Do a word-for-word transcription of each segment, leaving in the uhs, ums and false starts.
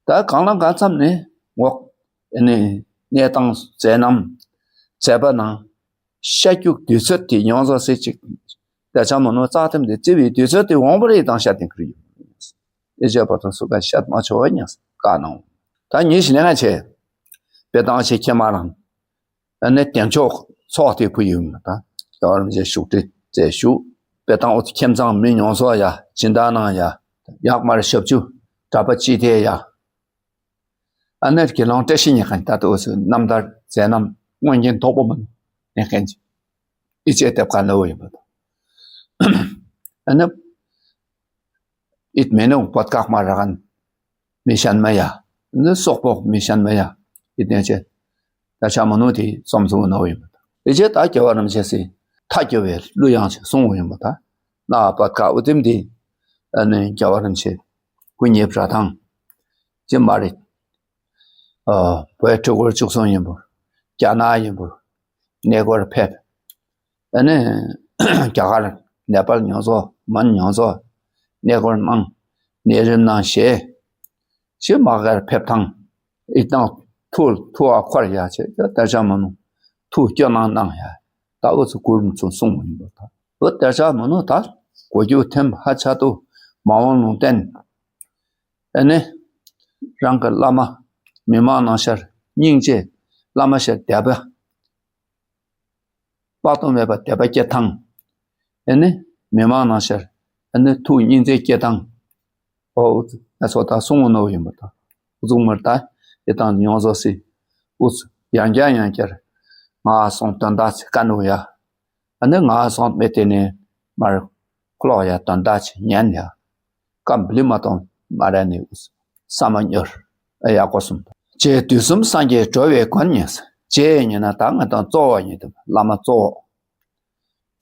ད་གང་ལ་གང་འཚམ་ནི་ངོ་ཨེ་ནི་གནས་སྟངས་མཛད་རྣམ་མཛད་པ་ནང་ཤ་རྒྱུག་དུས་ཚོད་དེ་ཡོངས་རྫོགས་སེ་ཅིག་ད་ཆ་མ་ནོ་རྩ་ཐེམ་དེ་བརྩི་བའི་དུས་ཚོད་དེ་འོང་བ་རེད་དང་ཤ་དེ་ཁུར་ཡོད། ཨེ་ཅེ་པ་དང་སུ་ག་ཤ་མ་ཆོག་བ་ཉག་བཀའ་གནང་། ད་ཉིན་ཞིག་ནས་ང་ཆེ་དཔེ་དང་ཆེ་ཁྱེད་མ་རང་ཨ་ནི་དེ་མཆོག་ཚོགས་ཏེ་ཕུལ་ཡོད་མ་ད། རྒྱལ་བ་རིན་པོ་ཆེ་བཞུགས་ཁྲི་མཛད་བཞུགས། དཔེ་དང་འོ་ཁྱིམ་ཚང་མི་ཡོངས་རྫོགས་ཡ་སྦྱིན་བདག་གནང་ཡ། ཡག་མར་ཞབས་ཞུ་གྲྭ་པ་སྤྱི་བདེ་ཡ། ཨ་ནི་དགེ་སློང་བཀྲ་ཤིས་ཉེ་མཁན་ད་ལྟ་འོ་ཚོ་རྣམ་ཐར་མཛད་རྣམ་མངོན་མཁྱེན་དོག་པོ་མ་ནོ་ཉེ་མཁན་ཅིག་ཨི་ཅེ་དེབ་ཁ་ནོ་ཡོད་མ་ད། ཨ་ནི་ཨིད་མེ་ནོ་བོད་ཁག་མ་ར་གན་མི་ཤན་མ་ཡ། ནི་སོག་པོ་མི་ཤན་མ་ཡ། ཨིད་ནེ་ཅེ་ད་ཆ་མ་ནོ་དེ་ཙོམ་ཚུ་ནོ་ཡོད་མ་ད། ཨི་ཅེ་ད་རྒྱལ་བ་རིན་པོ་ཆེ་སི་ཐ་རྒྱལ་བའི་གླུ་དབྱངས་ཅིག་གསུང་ཡོད་མ་ད། ན་བོད་ཁག་འུ་དེམ་དེ་ཨ་ནི་རྒྱལ་བ་རིན་པོ་ཆེ་སྐུ་ཉེ་བྲ་དང་ཅི་མ་རེད། ཨ་བོད་ཕྲུ་གུར་བཅུ་གསུམ་ཡིན་པོ། རྒྱ་ནག་ཡིན་པོ། གནས་སྐོར་ཕེབས། ཨ་ནི་རྒྱ་གར་ནེ་པཱལ་ཡོངས་རྫོགས་མོན་ཡོངས་རྫོགས་གནས་སྐོར་གནང་། གནས་རིམ་གནང་ཞེས། ཅི་མ་གར་ཕེབས་ཐང་ཨི་ཏང་ཐུགས་ཐུགས་ཨ་འཁོར་ཡ་ཆེ་ད་ཆ་མ་ནོ་ཐུགས་སྐྱོ་སྣང་གནང་ཡ། ད་འུ་ཚོ་གུར་མི་ཚུ་གསུང་ཡིན་པོ་ད། འུ་ད་ཆ་མ་ནོ་ད་གོ་རྒྱུ་ཐེམ་ཧ་ཆ་ཏུ་མ་འོང་ལུང་བསྟན། ཨེ་ནི་རང་གི་བླ་མ་མི་མང་ནང་ཤར་སྙིང་རྗེ་བླ་མ་ཤར་དད་པ་དཔག་ཏུ་མེད་པ་དད་པ་སྐྱེ་ཐང་། ཨེ་ནི་མི་མང་ནང་ཤར་ཨེ་ནི་ཐུགས་སྙིང་རྗེ་སྐྱེ་ཐང་། ཨོ་ཨེ་ཚོ་ད་གསུང་ངོ་ནོ་ཡིན་པ་ད། ཨུ་ཚུགས་མར་ད་ཨེ་ཏང་ཡོངས་རྫོགས་སི་ཨུ་ཚུ་ཡང་བསྐྱར་ཡང་བསྐྱར་ང་སོང་དོན་དག་ཚིག་ཀ་ནོ་ཡ། ཨ་ནི་ང་སོང་མེད་དེ་ནས་མར་ཁོ་ལོག་ཡ་དོན་དག་ཅིག་ཉན་ཡ། ཀམ་བླི་མ་གཏོང་མ་ར་ནི་ས་མ་ཉོར་ཨ་ཡ་གོ་སུམ། ཅེ་དུས་གསུམ་སངས་རྒྱས་འགྲོ་བའི་མགོན་ཉིད། ཅེ་ཉིན་ན་ད་ང་དང་གཙོ་བོ་ཉིད་དུ་བླ་མ་གཙོ་བོ།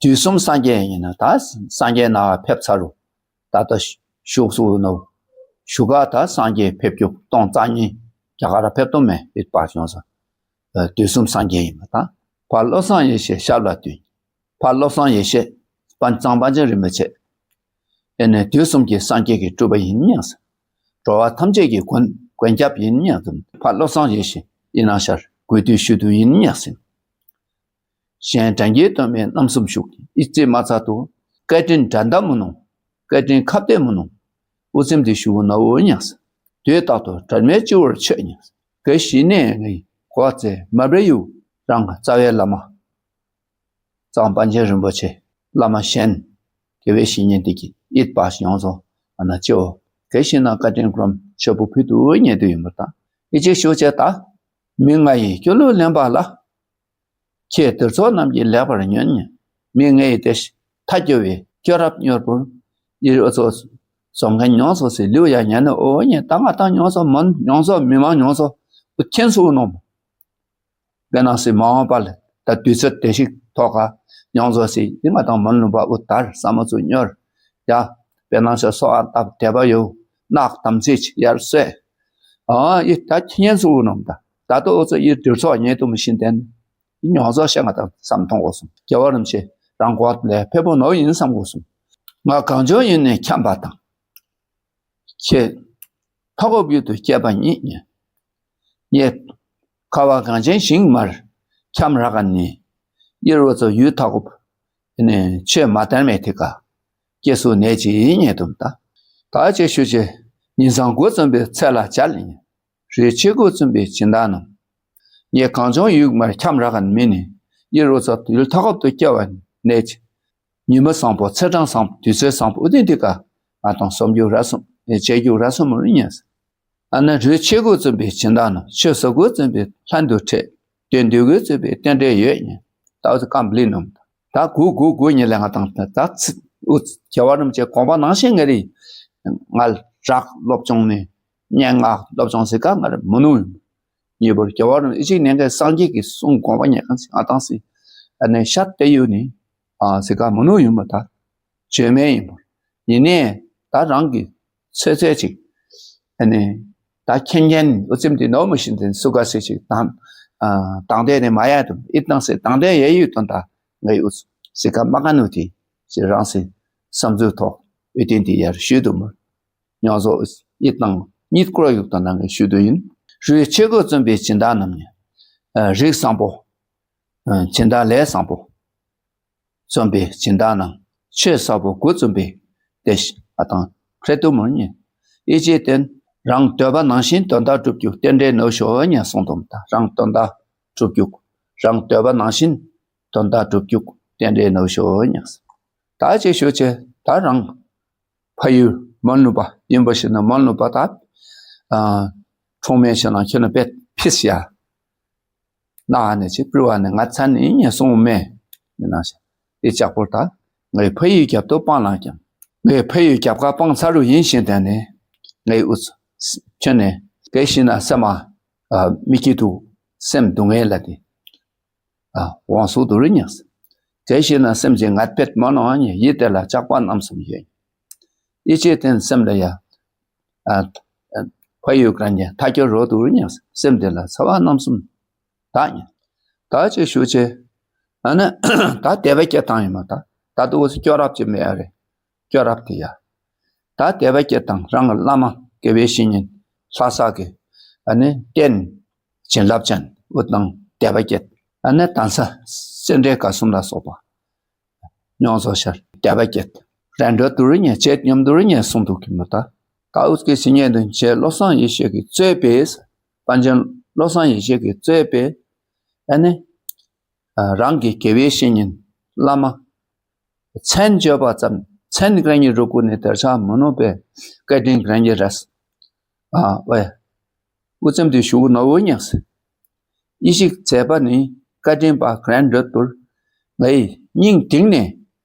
དུས་གསུམ་སངས་རྒྱས་ཉིན་ན་ད་སངས་རྒྱས་ནང་ཕེབས་ཚར་རུ་ད་ལྟ་བཞུགས་སུ་ནོ་བཞུགས་ག་ད་སངས་རྒྱས་ཕེབས་རྒྱུ་གཏོང་རྩ་ཉིད་རྒྱ་གར་ཕེབས་གཏོང་མེད་ཨིད་པ་བྱུང་ས། དུས་གསུམ་སངས་རྒྱས་ཡིན་པ་དང་། ཕ་བློ་བཟང་ཡེ་ཤེས་ཞབས་ལ་འདུད། ཕ་བློ་བཟང་ཡེ་ཤེས་པཎ་གཙང་པཎ་ཆེན་རིན་པོ་ཆེ། ཨེ་ནས་དུས་གསུམ་གྱི་སངས་རྒྱས་ཀྱི་སྤྲུལ་པ་ཡིན་སྙམ་སེ། འགྲོ་བ་ཐམས་ཅད་ཀྱི་མགོན་མགོན་སྐྱབས་ཡིན་སྙམ་སེ། ཕ་བློ་བཟང་ཡེ་ཤེས་ཨི་ནང་ཤར་གུས་འདུད་ཞུ་དུ་ཡིན་སྙམ་སེ། གཞན་དྲན་གྱི་དོན་མེད་རྣམ་གསུམ་ཞུགས། ཨི་ཙི་མ་ཚ་དུ་བཀའ་དྲིན་དྲན་དང་མུ་ནུ། བཀའ་དྲིན་ཁ་གཏད་མུ་ནུ། ཨུ་ཙིམ་དེ་ཞུ་ནོ་ཉགས། དུས་རྟག་ཏུ་དྲན་མེད་སྤྱི་བོར་མཆོད་ཉགས། ག་ཤི་ནས་ངའི་གོ་ཚེ་མ་བྲེ་ཡུ་རང་རྩ་བའི་བླ་མ། གཙང་པཎ་ཆེན་རིན་པོ་ཆེ་བླ་མ་གཞན། དགེ་བའི་བཤེས་གཉེན་དེ་གི་ཨིད་པ་ཡོངས་སུ་ཨ་ན་ཅོ། ག་ཤི་ན་བཀའ་དྲིན་སྒྲོམ་ཆོ་བུ་ཕུད་དུ་ཉེ་དུ་ཡིན་པར་དང་། ཨི་ཅི་ཞུ་ཅེ་ད། མི་ང་ཡི་སྐྱོ་ལུ་ལེན་པ་ལ། ཁྱེད་དེར་ཚོགས་རྣམས་ཀྱིས་ལེགས་པར་ཉོན་ཉེ། མི་ངའི་དེ་ཐ་སྐྱོ་བའི་སྐྱོ་རབ་མྱུར་པོར། ཡིར་ཨོ་ཚོ་སོང་མཁན་ཉོང་སོ་སི་ལུ་ཡ་ཉན་ནོ་ཨོ་ཉེ་ད་ང་ད་ཉོང་སོ་མོན་ཉོང་སོ་མི་མང་ཉོང་སོ་ཨུ་ཁྱེན་སུ་ནོ། དེ་ནང་སི་མ་འོངས་པ་ལ་ད་དུས་ཚོད་དེ་ཞིག་ཐོག་ཁ་ཉོང་སོ་སི་ཨི་ང་དང་མོན་ལུང་པ་ཨུ་དར་ས་མ་ཚུ་ཉོར་ཡ། དེ་ནང་སི་སོ་ཨ་ཏབ་དེ་བ་ཡོ་ནག་དམ་ཚིག་ཡར་སོས། ཨ་ཨི་ད་ཁྱེན་སུ་ནོ་ད་ད་ཏོ་ཨོ་ཚོ་ཨི་དུར་ཚོགས་ཉེ་དུ་མི་ཤིན་དེན། ཉོང་ཚོ་ཤེས་ང་དང་བསམ་མཐོང་དགོས་སོང་། རྒྱལ་བ་རིན་པོ་ཆེ་རང་གོ་ལས་ཕེབས་པོ་ནོ་ཡིན་བསམ་དགོས་སོང་། ང་གངས་ལྗོངས་ཡུལ་ནས་འཁྱམས་པ་དང་། ཁྱེད་ཐོག་གོ་བརྒྱུད་དུ་སྐྱེས་པ་ཉིད་ཉེ། ངས་ཁ་བ་གངས་ཅན་ཞིང་མར་འཁྱམས་ར་ག་ནི། ཡེར་བ་ཚོ་ཡུལ་ཐོག་གོ་ནས་ཆོས་མ་དར་མེད་དེ་ཀ་སྐྱེ་སུ་ནས་ཅི་ཉེ་དུམ་ད། ད་ཅེ་ཞུ་ཅེ་ཉིན་སང་འགོ་བཙུན་པའི་ཚེ་ལ་བྱ་ལ་ཉེ། རེ་ཆེ་གོ་བཙུན་པའི་སྦྱིན་བདག་རྣམས། ངས་གངས་ལྗོངས་ཡུལ་མར་འཁྱམས་ར་ག་མི་ནི་ཡེ་རོ་ཚ་ཡུལ་ཐ་ཁབ་ཏུ་སྐྱེ་བ་ནས་ཉི་མ་བཟང་པོ་ཚེས་གྲངས་བཟང་པོ་དུས་ཚོད་བཟང་པོ་ཨུ་ཏི་ཏི་ཀ་ང་དང་སོམ་རྒྱུ་ར་སོམ་ཨེ་བྱེད་རྒྱུ་ར་སོམ་རུ་ཉེས། ཨ་ན་རེ་ཆེ་གོ་བཙུན་པའི་སྦྱིན་བདག་རྣམས་ཆོས་ས་གོ་བཙུན་པའི་ལྷན་དུ་འཕྲད་དོན་འདུས་གོ་བཙུན་པའི་རྟེན་འབྲེལ་ཡོད་ཉེ། ད་ཨུ་ཚུ་ཀམ་བླི་ནོམ། ད་གུ་གུ་གུ་ཉེ་ལས་ང་དང་ད་ཚིག་ཨུ་ཚུ་རྒྱལ་བ་རིན་པོ་ཆེ་དགོངས་པ་ནང་བཞིན་ངེ་རི་ང་རག་སློབ་སྦྱོང་ནི་སྙན་ངག་སློབ་སྦྱོང་ཟེར་ག་ང་ར་མ་ནུ་ཡིན། ཉེ་བར་རྒྱལ་བ་རིན་པོ་ཆེ་ནས་ཀྱི་སངས་རྒྱས་ཀྱི་གསུང་དགོངས་པ་ཉེ་གང་ཟེར་ང་དང་སི་ཨ་ནེ་ཤ་སྟེ་ཡུ་ནི་ཨ་ཟེར་ག་མ་ནུ་ཡིན་པ་ད་བརྗོད་མེད་ཡིན་པ། ཡིན་ནས་ད་རང་གི་ཚོད་ཚོད་ཅིག་ཨ་ནི་ད་མཁྱེན་མཁྱེན་ཨུ་ཚིམ་དེ་ནོ་མི་ཤིན་དེ་སུ་ག་སེ་ཅིག་དང་ཨ་དང་དེ་ནི་མ་ཡ་དུ་ཨི་དང་སེ་དང་དེ་ཡ་ཡུ་དོན་ད་ངའི་ཨུ་ཚུ་ཟེར་ག་མ་ག་ནུ་དེ་ཅི་རང་སེ་བསམ་ཚུལ་ཐོག་ཨི་དེན་དེ་ཡར་ཞུས་དུ་མོ། ཉོ་ཚོ་ཨི་དང་ གཉིད་ཁུག་ར་ཡུག་དང་ནང་གི་ཞུ་དོ་ཡིན། རུའི་ཆོས་གོས་བཙུན་པའི་སྦྱིན་བདག་རྣམས་ནི། ཨ་རིགས་བཟང་པོ། ཨ་སྦྱིན་བདག་ལས་བཟང་པོ། བརྩོན་པའི་སྦྱིན་བདག་རྣམས། ཆོས་ཟབ་པོ་དགུ་བརྩམས་པའི་དེ་ཞིག་ཨ་དང་ཁྲེ་ཏུ་མུར་ཉེ། ཨི་ཅེ་ཏེན་རང་འདོད་པ་ནང་བཞིན་དོན་དག་སྒྲུབ་རྒྱུ་རྟེན་འབྲེལ་ནོ་ཤོ་ཉེ་གསུངས་དོམ་ད་རང་དོན་དག་སྒྲུབ་རྒྱུ་རང་འདོད་པ་ནང་བཞིན་དོན་དག་སྒྲུབ་རྒྱུ་རྟེན་འབྲེལ་ནོ་ཤོ་ཉེ། ད་ཅེ་ཤོ་ཅེ་ད་རང་ཕ་ཡུལ་མོན་ལུ་པ་ཡིན་པ་ཞིག་ན་མོན་ལུ་པ་ད་ཨ་འཁྲུངས་མེད་ཞིག་ན་ཁྱོད་ནི་པེད་ཕིས་ཡ། ནཱ་ནི་ཅིག་པྲི་བ་ནི་ང་ཚན་ནི་ཉེ་སོང་མེ། ནི་ན་ཞེ། ཨི་ཅག་པོ་ད་ངའི་ཕ་ཡུལ་རྒྱབ་ཏུ་སྤང་ལང་ཀྱང་། ངའི་ཕ་ཡུལ་རྒྱབ་ཁ་སྤང་ཚར་རུ་ཡིན་ཞིང་དེ་ནི་ངའི་ཨུ་ཚུ་ཁྱོད་ནི་གལ་ཞིག་ན་སེམས་མ་ཨ་མི་སྐྱིད་དུ་སེམས་སྡུག་བསྔལ་ལ་དེ་ཨ་འོང་སུ་དུ་རུ་ཉེ། གལ་ཞིག་ན་སེམས་ཅན་ངད་པེད་མ་ནོ་ཨ་ཉེ་ཡིད་དེ་ལ་ཆགས་པ་རྣམ་གསུམ་ཡོད། ཨི་ཅེ་ཏེན་སེམས་ལ་ཡ། ཨ་ཕ་ཡུལ་གན་ཉེ་ཐ་ཀྱོ་རོ་དུ་རུ་ཉེ་སེམས་དེ་ལ་ཚ་བ་རྣམ་གསུམ། ད་ཉེ། ད་ཅེ་ཤུ་ཅེ། ཨ་ནི་ད་དད་པ་སྐྱེ་ཐང་ཡིན་མ་ད། ད་དུ་སྐྱོ་རབ་ཅེ་མེ་ཨ་རེ། སྐྱོ་རབ་དེ་ཡ། ད་དད་པ་སྐྱེ་ཐང་རང་གི་བླ་མ་དགེ་བའི་བཤེས་གཉེན་ལྷ་ས་གི་ཨ་ནི་རྟེན་བྱིན་རླབས་ཅན་འུ་དང་དད་པ་སྐྱེ། ཨ་ནི་དང་ས་སེ་འབྲས་དཀར་གསུམ་ལ་སོགས་པ། མྱོང་ཚོར་ཤར་དད་པ་སྐྱེད། རན་འགྲོ་དུ་རུ་ཉེ་བྱེད་སྙོམས་དུ་རུ་ཉེ་གསུང་དུ་གི་མི་ད། ད་ཨུ་ཚུགས་སི་ཉེ་དུ་ཆེ་བློ་བཟང་ཡེ་ཤེས་ཀྱིས་གཙོས་པའི། པཎ་ཆེན་བློ་བཟང་ཡེ་ཤེས་ཀྱིས་གཙོས་པའི། ཨ་ནི། ཨ་རང་གི་དགེ་བའི་བཤེས་གཉེན་བླ་མ། མཚན་བརྗོད་པ་ཙམ་མཚན་གྱང་ཉིད་རུ་ཀུན་ནི་དེར་ཆ་མི་ནུས་པའི་བཀའ་དྲིན་གྱང་ཉིད་རེས། ཨ་ཝེ། ཨུ་ཙམ་དེ་ཞུ་ནོ་བོ་ཉགས། ཡེ་ཤེས་མཛད་པ་ནི་བཀའ་དྲིན་པ་གྲན་འགྲོད་པུར། ངའི་སྙིང་དིང་ནས་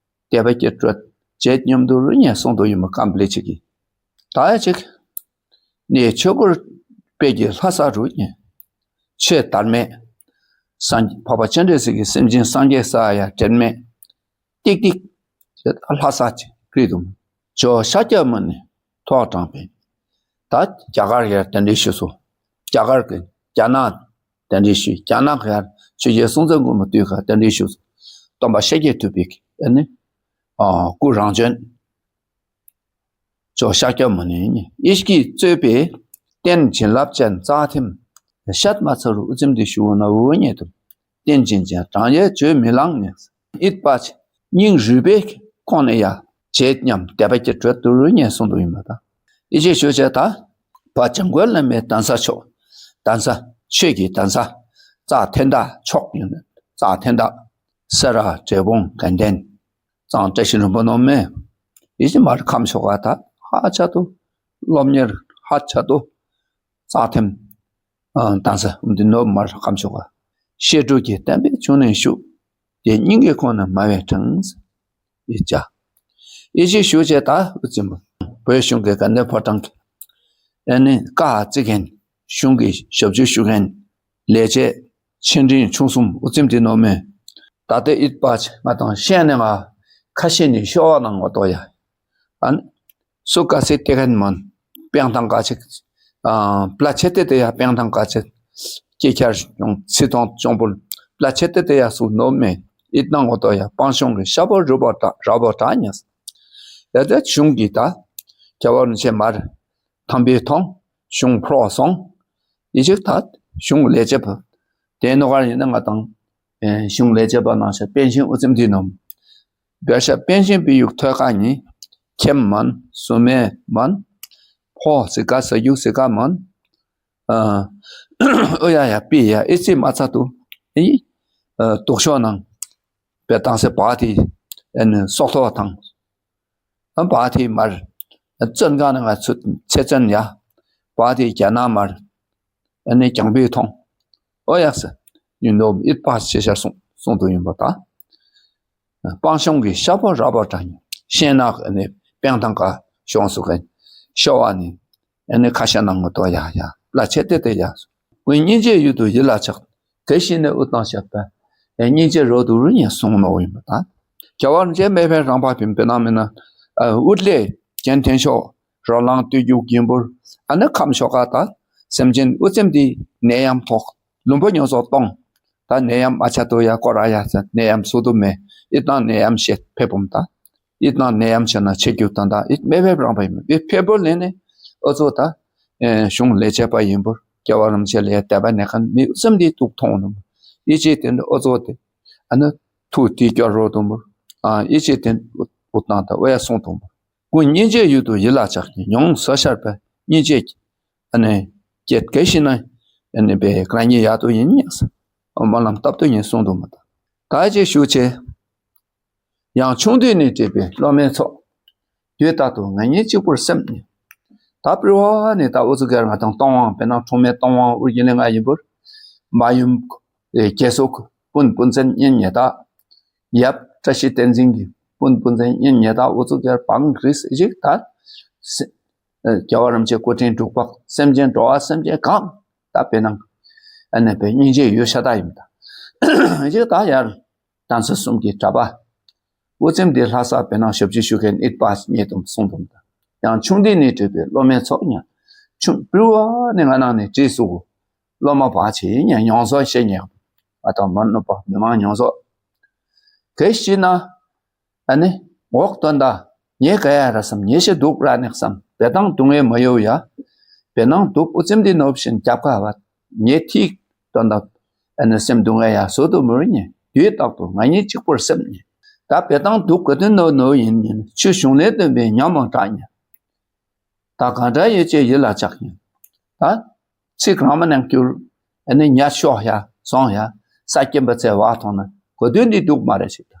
དད་པ་སྐྱེད་དྲོད་བྱེད་སྙོམས་དུ་རུ་ཉེ་གསུང་དུ་ཡོད་མ་ཀམ་པ་ལེ་ཅིག་གི། ད་ཡ་ཅིག་ནས་ཆོས་སྐོར་དཔལ་གྱི་ལྷ་ས་རུ་ཉེ། ཆོས་དར་མེད། སངས་འཕགས་པ་སྤྱན་རས་གཟིགས་ཀྱི་སེམས་ཅན་སངས་རྒྱས་ས་ཡ་དྲན་མེད། ཏིག་ཏིག་ཅེས་ལྷ་ས་ཅིག་ཀྲི་དུམ་ཇོ་ཤཱཀྱ་མུ་ནེ་ཐོག་དྲངས་པས། ད་རྒྱ་གར་ཡར་གདན་འདྲེན་ཞུས་སོ། རྒྱ་གར་གྱི་རྒྱ་ནག་གདན་འདྲེན་ཞུས། རྒྱ་ནག་ཡར་ཆོས་རྒྱལ་སྲོང་བཙན་སྒམ་པོ་དུས་ཁར་གདན་འདྲེན་ཞུས་སོ། སྟོན་པ་ཤཱཀྱ་ཐུབ་པའི་ཨ་ནི་ཨ་སྐུ་རང་བྱོན། ཇོ་ཤཱཀྱ་མུ་ནེ་ཡེ་ཤེས་ཀྱིས་གཙོས་པའི་རྟེན་བྱིན་རླབས་ཅན་རྩ་ཐིམ་ཤད་མ་ཚར་རུ་ཨུ་ཙམ་དེ་ཞུ་ནོ་བོ་ཉེ་དུ། རྟེན་བྱིན་ཅན་གྲངས་ཡས་བརྗོད་མི་ལང་ནས། ཨིད་པ་ཆེ་སྙིང་རུས་པའི་ཁོང་ནས་ཡ་བྱེད་སྙམ་དད་པ་སྐྱེད་དྲོད་དུ་རུ་ཉེ་གསུང་དུ་ཡིན་པ་དང་། ཨི་ཅེ་ཤོ་ཅེ་ད་བ་བྱང་གོལ་ལ་མེ་གདན་ས་ཆོས་གདན་ས་ཆོས་ཀྱི་གདན་ས་རྩ་ཐན་ད་ཆོག་ཡོད་ནས་རྩ་ཐན་ད་སེ་ར་འབྲས་སྤུངས་དགའ་ལྡན་གཙང་བཀྲ་ཤིས་ལྷུན་པོ་ནོ་མེ། ཨི་ཅེ་མར་ཁམས་ཤོ་ག་ད་ཧ་ཆ་དུ་སློབ་གཉེར་ཧ་ཆ་དུ་རྩ་ཐན་ཨ་གདན་ས་འདི་ནོ་མར་ཁམས་ཤོ་ག། བཤད་སྒྲུབ་ཀྱི་བསྟན་པའི་འབྱུང་གནས་ཞུགས། དེ་སྙིང་གི་ཁོང་ན་མ་བས་དྲངས། ཨི་ཅ། ཨི་ཅེ་ཤོ་ཅེ་ད་ཨུ་ཙམ་བོད་གཞུང་གི་དགའ་ལྡན་ཕོ་བྲང་གི་ཨ་ནི་བཀའ་བརྩི་མཁན་གཞུང་གི་ཞབས་ཞུ་ཞུ་མཁན་ལས་བྱེད་ཆེ་འབྲིང་ཆུང་གསུམ་ཨུ་ཙམ་དེ་ནོ་མེ། ད་ལྟ་ཨིད་པ་ཆེ་ང་དང་ཤེས་ནས་ང་ཁ་ཤས་ནི་ཤོ་བ་ནང་ང་ཏོ་ཡ། ཨ་ནི་སུ་ག་སེ་ཏེ་གན་མན། པེང་ཐང་ག་ཅིག་ཨ་པླ་ཆེ་ཏེ་ཏེ་ཡ་པེང་ཐང་ག་ཅིག་ཀེ་ཁྱར་ཡོང་ཚི་ཐོང་ཅོང་པུལ་པླ་ཆེ་ཏེ་ཏེ་ཡ་སུ་ནོ་མེ། ཨིད་ནང་ང་ཏོ་ཡ་སྤང་གཤོང་གི་ཤ་བོ་རུ་བོ་ཏྲ་ར་བོ་ཏྲ་ཉེས། ཡ་ཏེ་གཞུང་གི་ད་ཁྱ་བོ་ནི་ཆེ་མར་ཐང་པེ་ཐོང་གཞུང་ཕྲོ་སོང་། ཡེ་ཅིག་ད་གཞུང་ལས་བྱེད་པ་དེ་ནོ་གར་ཡིན་ན་ང་དང་ཨེ་གཞུང་ལས་བྱེད་པ་ནང་ཤ་པེན་ཤིང་ཨུ་ཙམ་དེ་ནོ་མེ། བེ་ཤ་པེན་ཤིང་པི་ཡུག་ཐོས་ཀ་ནི་ཁེམ་མན་སུ་མེ་མན་ཕོ་སི་ཀ་ས་ཡུག་སི་ཀ་མན། ཨ་ཨོ་ཡ་ཡ་པི་ཡ་ཨི་ཙི་མ་ཚ་དུ་ཨི་ཨ་དུག་ཤོ་ནང་པེ་ཏང་སེ་བ་ཏི་ཨེ་ནི་སོག་ཐོ་དང་ཨ་བ་ཏི་མར་ཨ་བཙོན་ཁང་ནང་ང་ཚུད་ཚེ་བཙོན་ཡ་བ་ཏི་རྒྱ་ནག་མར་ཨ་ནི་རྒྱང་པི་ཐོང་། ཨོ་ཡག་སེ་ཡུན་ནོ་ཨིད་པ་ཆེ་ཤར་སོང་སོང་དུ་ཡིན་པ་ད། སྤང་གཤོང་གི་ཤ་བོ་ར་བོ་ཏྲ་ཉེ་ཤེས་ན་ཨ་ནི་པེང་ཐང་ག་གཤོང་སུ་གན་ཤོ་བ་ནི་ཨ་ནི་ཁ་ཤ་ནང་ང་ཏོ་ཡ་ཡ་པླ་ཆེ་ཏེ་ཏེ་ཡ་སུ་ཀུན་སྙིང་རྗེ་ཡུལ་དུ་ཡིད་ལ་ཆགས། དེ་བཞིན་ནི་ཨུ་ཏང་ཤ་པ་སྙིང་རྗེ་རོ་དུ་རུ་ཉེ་གསུང་ནོ་ཡིན་པ་ད། རྒྱལ་བ་རིན་ཆེན་མེ་ཕེ་རང་པ་ཕིན་པེ་ན་མེ་ན་ཨ་ཨུད་ལེ་རྒྱན་ཐེན་ཤོ་རོ་ལང་སྟོད་རྒྱུག་གིན་པུར་ཨ་ནི་ཁམས་ཤོ་ག་ད་སེམས་ཅན་ཨུ་ཙམ་དེ་ནད་ཡམས་ཐོག་ལུང་པ་ཉོ་སོ་གཏོང་། ད་ནད་ཡམས་ཨ་ཆ་ཏོ་ཡ་ཀོ་ར་ཡ་ཚ་ནད་ཡམས་སུ་དུ་མེ་ཨི་ཏང་ནད་ཡམས་ཤེད་ཕེ་བུམ་ད་ཨི་ཏང་ནད་ཡམས་ཆེ་ན་ཆེ་རྒྱུ་ད་ད་ཨི་མེ་ཕེ་རང་པ་ཡིན་ཨི་ཕེ་བོ་ལེ་ནེ་ཨོ་ཚོ་ད་ ཨེ་གཞུང་ལས་བྱེད་པ་ཡིན་པར་རྒྱལ་བ་རིན་པོ་ཆེ་ལས་དད་པ་ནེ་ཁན་མི་སེམས་འདི་ཐུགས་མཐོང་ནུག། ཡིད་ཆེས་དེ་འོ་ཚོ་དེ་ཨ་ནི་ཐུགས་དེ་སྐྱོ་རོ་དུམ་པར་ཨ་ཡིད་ཆེས་དེ་འུ་ཏང་ད་འོ་ཡ་སོང་དུམ་པར་ཀུན་སྙིང་རྗེའི་ཡུལ་དུ་ཡིད་ལ་ཆགས་ཀྱི་མྱོང་བཟོད་ཤར་པའི་སྙིང་རྗེ་ཨ་ནི་བསྐྱེད་གལ་ཞིག་ན་ཨ་ནི་བེ་ཀ་ར་ཉེ་ཡ་དུ་ཡིན་ཉེ་ས་སྨོན་ལམ་བཏབ་དུ་ཡིན་གསུངས་དུམ་པར་ད་ད་ཅེས་ཞུ་ཆེ། ཡང་ཆུང་དུས་ནས་བྲིས་པའི་སློབ་མའི་ཚོགས། དུས་རྟག་ཏུ་ང་གཉིས་གཅིག་པུར་སེམས་ནས། ད་པྲི་བ་ནས་ད་འུ་ཚུ་གར་ང་དང་སྟོང་དབང་བེ་ནང་འཁྲུངས་མེད་སྟོང་དབང་ཨུར་གྱི་ལེ་ང་ཡིན་པུར། མ་ཡུམ་རྒྱལ་སྲས་སྤུན་སྤུན་མཚན་གཉེན་ཉེ་ད། ཡབ་བཀྲ་ཤིས་བསྟན་འཛིན་གྱི་སྤུན་སྤུན་མཚན་གཉེན་ཉེ་ད་འུ་ཚུ་གར་བང་གྲིས་ཞིག་ད། རྒྱལ་བ་རིན་པོ་ཆེ་སྐུ་ཕྲེང་དྲུག་པ་སེམས་ཅན་འགྲོ་བ་སེམས་ཅན་གང་ད་བེ་ནང་ཨ་ནི་བེ་སྙིང་རྗེ་ཡོད་ཤ་ད་ཡིན་ད། ཞིག་ད་ཡར། གདན་ས་གསུམ་གྱི་གྲྭ་པ། འུ་ཚེམ་འདི་ལྷ་ས་བེ་ནང་ཞབས་ཕྱི་ཞུ་མཁན་ཨིད་པ་ཉེ་དུམ་གསུང་དུམ་ད། ཡང་ཆུང་དུས་ནས་བྲིས་པའི་སློབ་མའི་ཚོགས་ཉ། ཆུང་པྲི་བ་ནས་ང་ནང་ནས་བྲིས་སུ་གུ། སློབ་མ་བ་ཆེ་ཉ་མྱོང་ཚོར་ཤེས་ཉ། ཨ་དང་མ་ནུ་པ་མི་མང་མྱོང་ཚོར། གལ་ཞིག་ན། ཨ་ནི་འོག་དོན་དག་ཉེ་ག་ཡ་ར་སམ་ཉེ་ཤེས་སྡུག་ར་ནེག་སམ་བེ་དང་སྡུག་བསྔལ་མ་ཡོད་ཡ། བེ་ནང་སྡུག་འུ་ཚེམ་འདི་ནོབ་ཤིན་རྒྱབ་ཁ་བ་ཉེ་ཐིག་དོན་དག་ཨ་ནི་སེམས་སྡུག་བསྔལ་ཡ་སོ་དུ་མུར་ཉེ་དུས་རྟག་ཏུ་ང་གཉིས་གཅིག་པུར་སེམས་ཉེ། ད་བེ་དང་སྡུག་ག་དུན་ནོ་ནོ་ཡིན་ཉིན་ཆུ་གཞུང་ལས་བཏོན་པའི་ཉམས་མང་དྲག་ཉེ། ད་གང་འདྲ་ཡོད་ཅེས་ཡིད་ལ་ཆགས་ཉེ། ད་ཚིག་རང་མ་ནང་གྱུར་ཨ་ནི་ཉ་ཤོག་ཡ་སོང་ཡ་ས་སྐྱེམ་པ་ཚེ་བ་ཐོང་ན་ག་དུན་འདི་སྡུག་མ་རེ་ཞིག་ད་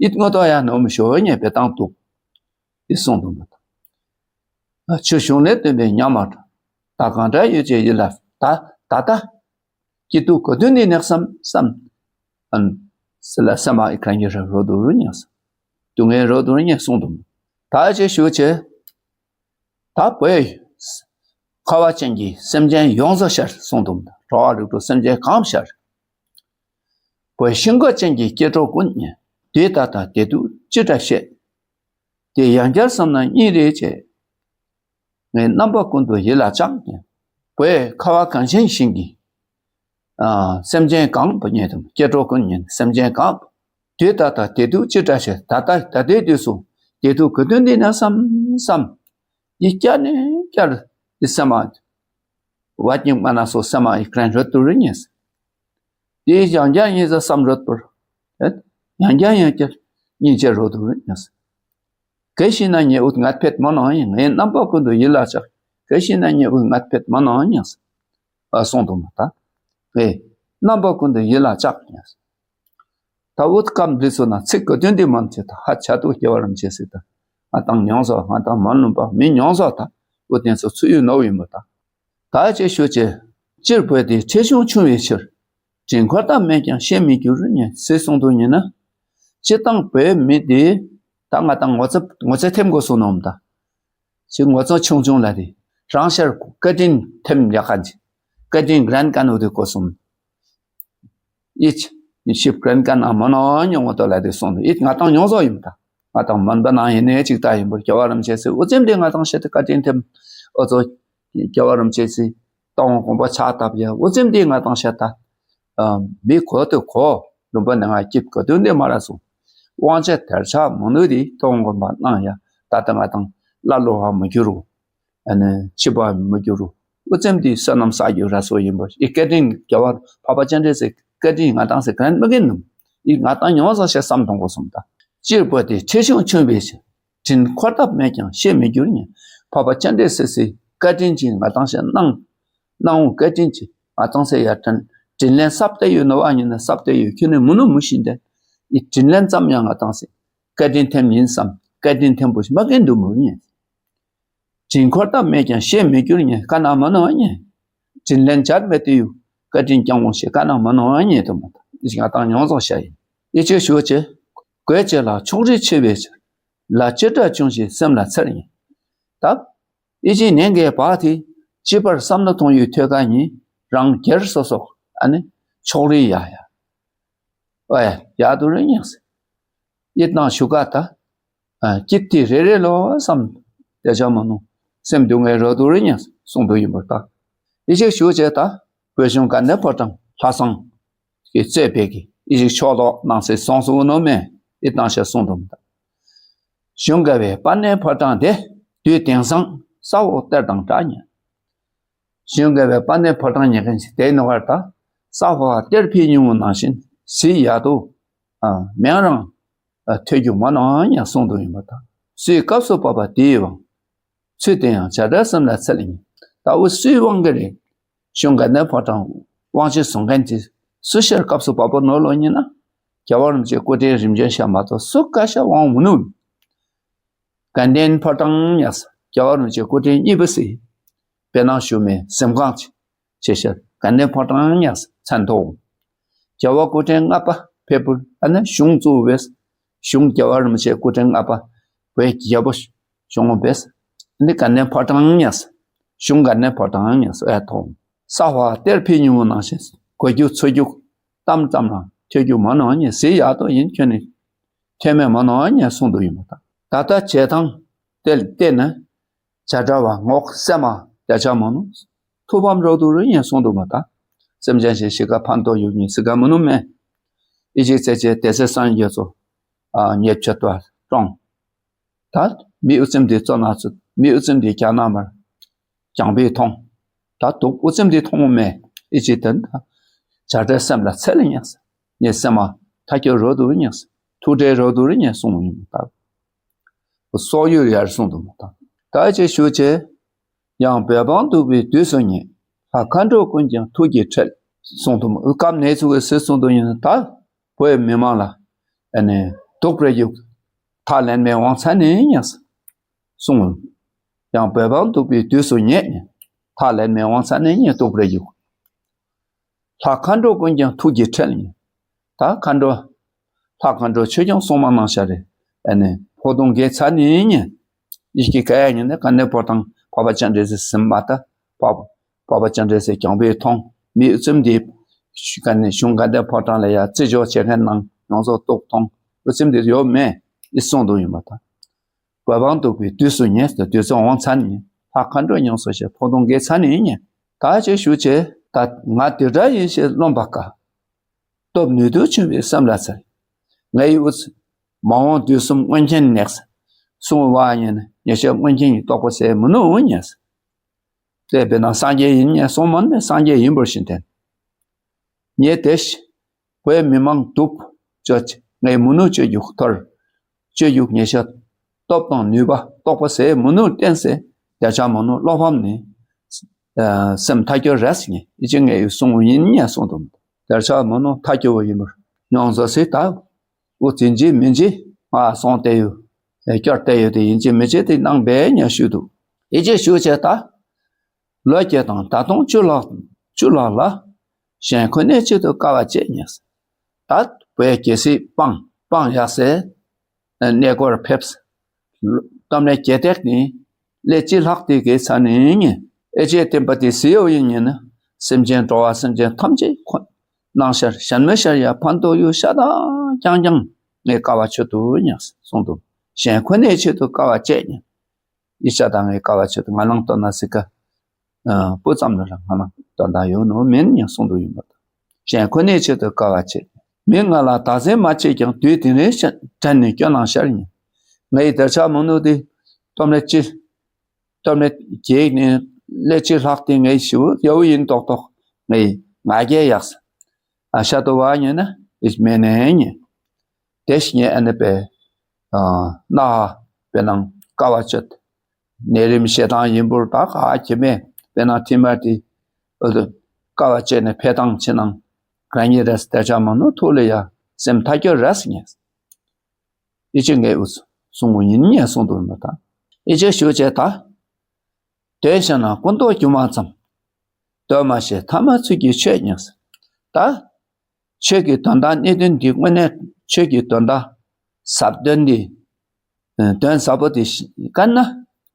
ཡིད་ངོ་ཏོ་ཡ་ནོ་མི་ཤོ་ཉེ་བེ་དང་སྡུག་ཡིད་སོང་དུ་མ་ད། ཆུ་གཞུང་ལས་བཏོན་པའི་ཉམས་མང་དྲག་ད་གང་འདྲ་ཡོད་ཅེས་ཡིད་ལ་ད་ད་ད། སྐྱིད་སྡུག་ག་དུས་ནི་ནེག་སམ་སམ། ཨན། སི་ལ་སེམས་མ་ཨི་ཁ་ཉེ་ར་རོ་དུ་རུ་ཉེག་སམ། སྡུག་བསྔལ་རོ་དུ་རུ་ཉེག་སོང་དུ། ད་ཅེས་ཞུ་ཆེ། ད་བོད་ཁ་བ་ཅན་གྱི་སེམས་ཅན་ཡོངས་སུ་ཤར་སོང་དུ། འགྲོ་བ་རིགས་དྲུག་སེམས་ཅན་གང་ཤར། བོད་ཤིང་གོ་ཅན་གྱི་སྐྱེ་འགྲོ་ཀུན་ཉེ་དུས་ད་ད་དེ་དུས་ཅི་འདྲ་བཤད། དེ་ཡང་བསྐྱར་བསམ་ན་སྙིང་རེ་རྗེ། ངས་རྣམ་པ་ཀུན་ཏུ་ཡིད་ལ་བཅངས་ཏེ། བོད་ཁ་བ་གངས་ཅན་ཞིང་གི། ཨ་སེམས་ཅན་གང་པོ་ཉེ་དུ་སྐྱེ་འགྲོ་ཀུན་ཉེ་སེམས་ཅན་གང་པོ། དུས་ད་ལྟ་དེ་དུས་ཅི་འདྲ་ཞེས་ད་ལྟ་ད་ལྟའི་དུས་སུ་དེ་དུས་ག་དུས་འདི་ན་བསམ་བསམ། ཡིད་བསྐྱར་ནས་བསྐྱར་ཡིད་སེམས་མ། བ་ཉིད་མ་ན་སོ་སེམས་མ་ཡིད་བསྐྱར་རོ་དུ་རུ་ཉེ། དེ་ཡང་བསྐྱར་ཡིད་བསམ་རོ་དུ་རུ། ཡང་བསྐྱར་ཡང་བསྐྱར་སྙིང་རྗེ་རོ་དུ་རུ་ཉེ། གལ་ཞིག་ན་ཉེ་འུ་ངད་ཕེད་མ་ནོ་ཡིན་ངའི་རྣམ་པ་ཀུན་ཏུ་ཡིད་ལ་ཆགས། གལ་ཞིག་ན་ཉེ་འུ་ངད་ཕེད་མ་ནོ་ཡིན། ཨ་སོང་དུ་མ་ད། ངའི་རྣམ་པ་ཀུན་ཏུ་ཡིད་ལ་ཆགས་ཡིན། ད་འུ་སྐམ་འདི་ཚོ་ན་ཚིག་ག་དོན་འདི་མན་ཆེ་ད་ཧ་ཆ་དུ་སྐྱེ་བ་རིམ་ཆེ་སྲིད་ད། ང་དང་མྱོང་སོ་ང་དང་མ་ནུམ་པ་མི་མྱོང་སོ་ད་འུ་དེན་ཚོ་ཚུ་ཡུ་ནོ་ཡིན་པ་ད། ད་ཅེས་ཞུ་ཆེ། སྤྱིར་བོད་དེ་ཁྲེ་ཆུང་ཆུང་བའི་ཕྱིར། དྲིན་འཁོར་དང་མེད་ཀྱང་ཤེས་མི་འགྱུར་ཉེ་སྲིད་གསུང་དུ་ཉེ་ན། སྤྱིར་བཏང་བོད་མི་དེ་ད་ང་དང་ངོ་ཚ་ངོ་ཚ་ཐེམ་དགོས་སོ་ནོམ་ད། ཅི་ངོ་ཚ་ཆུང་ཆུང་ལ་དེ་རང་ཤར་བཀའ་དྲིན་ཐེམ་ཡག་ག་ཅི་བཀའ་དྲིན་གྲན་ག་ནོ་དེ་དགོས་སོམ། ཨིད་ཨིད་ཤིབ་ཀྲན་ཀ་ན་མ་ནོ་ཉོ་ངོ་ཏོ་ལ་དེ་སོང་དུ་ཨིད་ང་དང་ཉོ་ཟོ་ཡིན་ད། ང་དང་མན་པ་ནང་ཡིན་ནེ་ཅིག་ད་ཡིན་པར་རྒྱལ་བ་རིན་པོ་ཆེ་སི་འུ་ཙེམ་དེ་ང་དང་ཤེད་དེ་བཀའ་དྲིན་ཐེམ། འོ་ཚོ་རྒྱལ་བ་རིན་པོ་ཆེ་སི་གཏོང་དགོངས་པ་ཕྱག་བཏབ་ཡ་འུ་ཙེམ་དེ་ང་དང་ཤེད་ད། མི་གོ་དེ་གོ་ལུམ་པ་ནེ་ང་སྐྱིད་གོ་དོན་དེ་མ་ར་སོང་། དབང་ཆ་དར་ཆ་མ་ནུ་དེ་གཏོང་དགོངས་པ་གནང་ཡ་ད་ལྟ་ང་དང་ལ་ལོ་བ་མ་གྱུར་རུ། ཨ་ནི་ཕྱི་པ་མི་འགྱུར་རུ། འུ་ཙེམ་དེ་བསོད་ནམས་བསགས་རྒྱུ་ར་སོ་ཡིན་པ། ཨི་བཀའ་དྲིན་རྒྱལ་བ་འཕགས་པ་སྤྱན་རས་གཟིགས་བཀའ་དྲིན་ང་དང་སེ་ག་རན་མི་གིན་ནུམ། ཨི་ང་དང་ཉོ་ཟ་ཤེ་བསམ་གཏོང་དགོས་སོམ་ད། སྤྱིར་བོད་དེ་ཁྲེ་ཆུང་ཆུང་བའི་ཕྱིར། དྲིན་འཁོར་ཐབས་མེད་ཀྱང་ཤེས་མི་འགྱུར་ཉེ། འཕགས་པ་སྤྱན་རས་གཟིགས་སི་བཀའ་དྲིན་གྱིས་ང་དང་སེ་གནང་། གནང་བོ་བཀའ་དྲིན་གྱིས་ང་དང་སེ་ཡར་དྲིན་དྲིན་ལན་སབ་ཏེ་ཡོད་ནོ་བ་ཉིན་ན་སབ་ཏེ་ཡོད་ཁྱོད་ནི་མུ་ནུ་མུ་ཤིན་ཏེ། ཨི་དྲིན་ལན་ཙམ་ཡང་ང་དང་སེ་བཀའ་དྲིན་ཐེམ་ཡིན་བསམ་བཀའ་དྲིན་ཐེམ་པོ་ཞིག་མ་གིན་དུ་མུ་ཉེ། དྲིན་འཁོར་ཐབས་མེད་ཀྱང་ཤེས་མི་འགྱུར་ཉེ་ཀ་ན་མ་ནོ་ཉེ། དྲིན་ལན་འཇལ་མེད་དུ་ཡུ་བཀའ་དྲིན་ཀྱང་འོང་ཤེ་ཀ་ན་མ་ནོ་ཉེ་དུ་མ་ད་ཨི་ཅི་ང་དང་ཉོ་ཟོ་ཤ་ཡིན། ཨི་ཅི་ཞུ་ཆེ། གོས་ཅི་ལ་ཕྱོགས་རིས་ཆེ་བའི་ཕྱིར། ལ་ཅི་འདྲ་བྱུང་ཞིག་སེམས་ལ་འཚེར་ཉེ། ད་ཨི་ཅི་ནེ་གེ་བ་དེ་ཅི་པར་བསམ་ན་མཐོང་ཡུལ་ཐོས་ཀ་ཉེ་རང་སྒེར་སོ་སོ་ཨ་ནི་ཕྱོགས་རིས་ཡ་ཡ། ཨོ་ཡ་ཡ་དུ་རེ་ཉེ་སེ། ཨི་དང་ཞུ་ཀ་ད། སྐྱིད་དེ་རེ་རེ་ལོ་བསམ། དེ་ཆ་མ་ནུ་སེམས་སྡུག་བསྔལ་རོ་དུ་རེ་ཉེ་གསུང་དུ་ཡིན་པར་ད། ཨི་ཅིག་ཞུ་ཆེ་ད་བོད་གཞུང་དགའ་ལྡན་ཕོ་བྲང་ལྷ་བསང་གི་རྩོད་པའི་གི་ཨི་ཅིག་ཕྱོགས་ལོག་ནང་སེ་སོང་སུ་ནོ་མེ་ཨི་དང་ཤ་གསུང་དུ་མི་ད། གཞུང་དགའ་བའི་དཔལ་ལྡན་ཕོ་བྲང་དེ་དུས་དེང་སང་ས་འོག་གཏེར་དང་འདྲ་ཉེ། གཞུང་དགའ་བའི་དཔལ་ལྡན་ཕོ་བྲང་ཉེ་མཁན་ཞིག་དེ་ནོ་གར་ད་ས་ཕོ་བ་གཏེར་འཕེན་ཉུང་ངུ་ནང་བཞིན་ཟིལ་ཡ་དོ། ཨ་མེང་རང་ཨ་ཐོས་རྒྱུ་མ་ནོ་ཉ་གསུངས་དོ་ཡིན་པ་དང་། སུའི་སྐབས་སུ་བབ་པ་དེའི་དབང་། ཚུལ་དེ་ཡང་བྱ་བྲལ་སེམས་ལ་འཚལ་ཡིན། ད་འུ་སུའི་དབང་གིས་རེད། གཞུང་དགའ་ལྡན་ཕོ་བྲང་དབང་ཆེན་བཟུང་མཁན་དེ་སུ་ཤར་སྐབས་སུ་བབ་པ་ནོ་ལོ་ཉིན་ན། རྒྱལ་བ་རིན་པོ་ཆེ་སྐུ་ཕྲེང་རིམ་བྱོན་ཤར་མ་གཏོགས་སུ་ག་ཤར་དབང་མི་ནུས། དགའ་ལྡན་ཕོ་བྲང་ཉགས། རྒྱལ་བ་རིན་པོ་ཆེ་སྐུ་ཕྲེང་གཉིས་པ་སི། དཔེར་ན་ཞུ་མེ་གཟིམ་ཁང་ཆེ། ཆེ་ཤར་དགའ་ལྡན་ཕོ་བྲང་ཉགས་མཚན་ཐོགས། རྒྱལ་བ་སྐུ་ཕྲེང་ལྔ་པ་ཕེབས་པར་ཨ་ནི་གཞུང་བཙུགས་པས། གཞུང་རྒྱལ་བ་རིན་པོ་ཆེ་སྐུ་ཕྲེང་ལྔ་པ་བོད་རྒྱལ་པོ་བྱུང་བས། ཨ་ནི་དགའ་ལྡན་ཕོ་བྲང་ཉགས། གཞུང་དགའ་ལྡན་ཕོ་བྲང་ཉགས་ཨེ་ཐོགས། ས་ཕོ་བ་གཏེར་འཕེན་ཉུང་ངུ་ནང་བཞིན་གོ་རྒྱུ་ཚོར་རྒྱུ་གཏམ་ཙམ་རང་ཐོས་རྒྱུ་མ་ནོ་ཉེ་ཟིལ་ཡ་དོ་ཡིན་ཁྱོད་ནི་ཐོས་མེད་མ་ནོ་ཉེ་གསུངས་དོ་ཡིན་པ་དང་། ད་ལྟ་བྱེད་སྟངས་དེ་ལྟས་ན། བྱ་བྲལ་བ་ངོགས་སེམས་མ་དེ་ཆ་མ་ནུས། ཐུགས་ཕམ་རོ་དུ་རུ་ཡིན་གསུངས་དོ་མ་དང་། སེམས་ཅན་ཞིག་ཤི་ཁ་ཕན་ཐོགས་ཡུག་ཉིད་སི་ཀ་མ་ནུས་མེད། ཨི་ཅིག་ཚེ་ཆེ་དེ་ཚེ་སངས་རྒྱས་ཚོ་ཨ་ཉེ་ཆད་དུ་གྲོངས། ད་མི་ཨུ་ཙམ་དེ་བཙོན་ནང་ཚུད། མི་ཨུ་ཙམ་དེ་རྒྱ་ནག་མར་རྒྱང་པའི་མཐོང་། ད་དུག་ཨུ་ཙམ་དེ་མཐོང་མེད། ཨི་ཅིག་དོན་ད་བྱ་བྲལ་སེམས་ལ་འཚལ་ལ་ཉགས། ཉེ་སེམས་མ་ཐག་གཅོད་རོ་དུ་རུ་ཉགས། ཐུགས་བྲེལ་རོ་དུ་རུ་ཉགས་གསུངས་ཡིན་ད། སོག་ཡུལ་ཡར་གསུངས་དུ་མ་དང་། ད་ཅེས་ཞུ་ཅེས། ཡང་བོད་འབངས་སྡུག་པའི་དུས་སུ་ཉེ། ལྷ་མཁའ་འགྲོ་ཀུན་ཀྱང་ཐུགས་ཀྱིས་ཁྲེལ། གསུངས་དུ་མ་སྐབས་ནས་ཚུགས་སི་གསུངས་དུ་ཡིན་ད། བོད་མི་མང་ལ་ཨ་ནི་སྡུག་པའི་ཡུག་ཐ་ལན་མེ་དབང་ཚ་ནི་ཉེ་གསུངས། ཡང་བོད་འབངས་སྡུག་པའི་དུས་སུ་ཉེ། ཐ་ལན་མེ་དབང་ཚ་ནི་ཉེ་སྡུག་པའི་ཡུག་ལྷ་མཁའ་འགྲོ་ཀུན་ཀྱང་ཐུགས་ཀྱིས་ཁྲེལ་ཡིན། ད་མཁའ་འགྲོ། ལྷ་མཁའ་འགྲོ་ཆོས་སྐྱོང་སྲུང་མ་གནང་ཤར་རེ། ཨ་ནི་ཕོ་དུང་གེ་ཚ་ནི་ཉེ། ཡི་གེ་ག་ཡ་ཉེ་ནི་ག་ནི་པོ་དང་འཕགས་པ་སྤྱན་རས་གཟིགས་སེམས་མ་ད། འཕགས་པ་སྤྱན་རས་གཟིགས་རྒྱང་པའི་མཐོང་མི་ཨུ་ཙམ་དེ། གཞུང་དགའ་ལྡན་ཕོ་བྲང་ལ་ཡ་བརྩི་འཇོག་བྱེད་མཁན་ནང་ཡོངས་སུ་རྟོག་མཐོང་ཨུ་ཙམ་དེ་ཡོད་མེད་ཨི་གསུངས་དུ་ཡིན་པ་དང་། བོད་འབངས་སྡུག་པའི་དུས་སུ་ཉེ་ཟེར་དུས་ཚོད་འོང་ཚར་ནི། ལྷ་མཁའ་འགྲོ་ཉམས་སུ་བཞེས་ཕོ་དུང་གེ་ཚ་ནི་ཉེ། ད་ཅེས་ཞུ་ཅེས། ད་ང་དེ་འདྲ་ཡིན་ཞེས་རློམ་པ་དཀའ། སྟོབས་ནུས་མཐུ་ཆུང་བའི་སེམས་ལ་འཚལ། ངའི་འུ་ཚོ་མ་འོངས་དུས་གསུམ་མངོན་མཁྱེན་ནེགས། གསུང་བ་ཉེ་ན་ཉེ་ཤོས་མངོན་མཁྱེན་གྱི་རྟོགས་པ་ཟེར་མི་ནུས་ཉེས། དེ་བས་ན་སངས་རྒྱས་ཡིན་ཉེ་གསུང་མ་ནི་སངས་རྒྱས་ཡིན་པར་ཤེས་དེ། ཉེ་དེ་ཤི། བོད་མི་མང་སྡུག་ཅོ་ཅི་ངའི་མི་ནུས་ཅོ་རྒྱུག་ཐོར། ཅོ་རྒྱུག་ཉེ་ཤོས། སྟོབས་དང་ནུས་པ་རྟོགས་པ་ཟེར་མི་ནུས་བསྟན་ཟེར། དེ་ཆ་མི་ནུས་བློ་ཕམ་ནི། ཨ་སེམས་ཐག་གཅོད་རེས་ཉེ་ཨི་ཅི་ངའི་གསུང་ཡིན་ཉེ་གསུང་དུ། དེ་ཆ་མི་ནུས་ཐག་གཅོད་ཡིན་པར་མྱོང་བཟོ་སྲིད་ད། འུ་ཚིན་ཅི་མིན་ཅི་ང་སོང་སྟེ་ཡོད། ཨེ་སྐྱོར་ཏེ་ཡོད་དེ་ཡིན་ཅི་མིན་ཅི་དེ་གནང་བས་ཉེ་ཞུ་དུ། ཨི་ཅི་ཞུ་ཅེས་ད། ལོ་བརྒྱད་དང་ད་དུང་བཅུ་ལྷག་བཅུ་ལྷག་ལ། གཞན་ཁོ་ནའི་ཆེད་དུ་དཀའ་བ་སྤྱད་ཉེས། ད་བོད་རྒྱལ་སྲིད་སྤང་སྤང་ཡག་སའི་གནས་སྐོར་ཕེབས། གཏམ་ལས་རྒྱལ་ཏེག་ནི་ལས་ཅི་ལྷག་དེ་གེ་ཚ་ནི་ཉེ། ཨེ་ཅེ་བསྟན་པ་དེ་སི་ཡོ་ཡིན་ཉེ་ན། སེམས་ཅན་འགྲོ་བ་སེམས་ཅན་ཐམས་ཅད་ཁོ་ནང་ཤར་གཞན་མི་ཤར་ཡ་ཕན་ཐོགས་ཡོད་ཤ་ད་རྐྱང་རྐྱང་ངས་དཀའ་བ་ཆེད་དུ་ཉེས་གསུངས་དུ། གཞན་ཁོ་ནའི་ཆེད་དུ་དཀའ་བ་སྤྱད་ཉེ། ཨི་ཤ་ད་ངའི་དཀའ་བ་ཆེད་དུ་ང་ནང་དོ་ན་སི་ཀ། ཨ་སྤུ་ཙམ་ལ་ར་ང་ནང་དོ་ན་ཡོད་ནོ་མིན་ཉེ་གསུངས་དུ་ཡིན་པ་དང་། གཞན་ཁོ་ནའི་ཆེད་དུ་དཀའ་བ་སྤྱད། མི་ང་ལ་བདག་འཛིན་མ་བྱེད་ཀྱང་དུས་དེ་རིང་ཤ་དྲན་ནས་སྐྱོ་སྣང་ཤར་ཉེ། ངའི་དར་ཆ་མི་ནུས་དེ་སྟོབས་ལས་ཅི། སྟོབས་ལས་རྒྱལ་ནས་ལས་ཅི་ལྷག་དེ་ངའི་ཞི་བོ་ཡ་བོ་ཡིན་ཏོག་ཏོག་ངའི་ང་རྒྱལ་ཡག་ས། ཨ་ཤ་དོ་བ་ཉེ་ན་ཨི་མེ་ནེ་ཉེ། དེ་ཤི་ཉེ་ཨ་ནི་པེ། ཨ་ན་ཧ་པེ་ནང་དཀའ་བ་སྤྱད། ནད་རིམས་ཞེ་སྡང་ཡིན་པུར་དག་ཨ་ཁྱི་མེ་པེ་ནང་ཐི་མ་དི། ཨོ་དོ་དཀའ་བ་སྤྱད་ནས་ཕེ་ཐང་ཆེ་ནང་ག་ཉེ་རེས་དེ་ཆ་མ་ནུས་ཐུགས་ལ་ཡ་སེམས་ཐག་གཅོད་རེས་ཉེས། ཨི་ཅི་ངའི་འུ་ཚོ་གསུང་ངོ་ཡིན་ཉེ་གསུང་དུ་མ་དང་། ཨི་ཅི་ཞུ་ཅེས་ད། དོན་ཤེས་ན་ཀུན་རྟོག་སྒྱུ་མ་ཙམ། དོན་མ་ཤེས་ཐ་མ་ཚུལ་གྱི་ཆོས་ཉེས། ད། ཆོས་ཀྱི་དོན་དག་གནད་དོན་འདི་དངོས་གནས་ཆོས་ཀྱི་དོན་དག་ཟབ་དོན་འདི། དོན་ཟབ་པོ་འདི་དཀར་ན་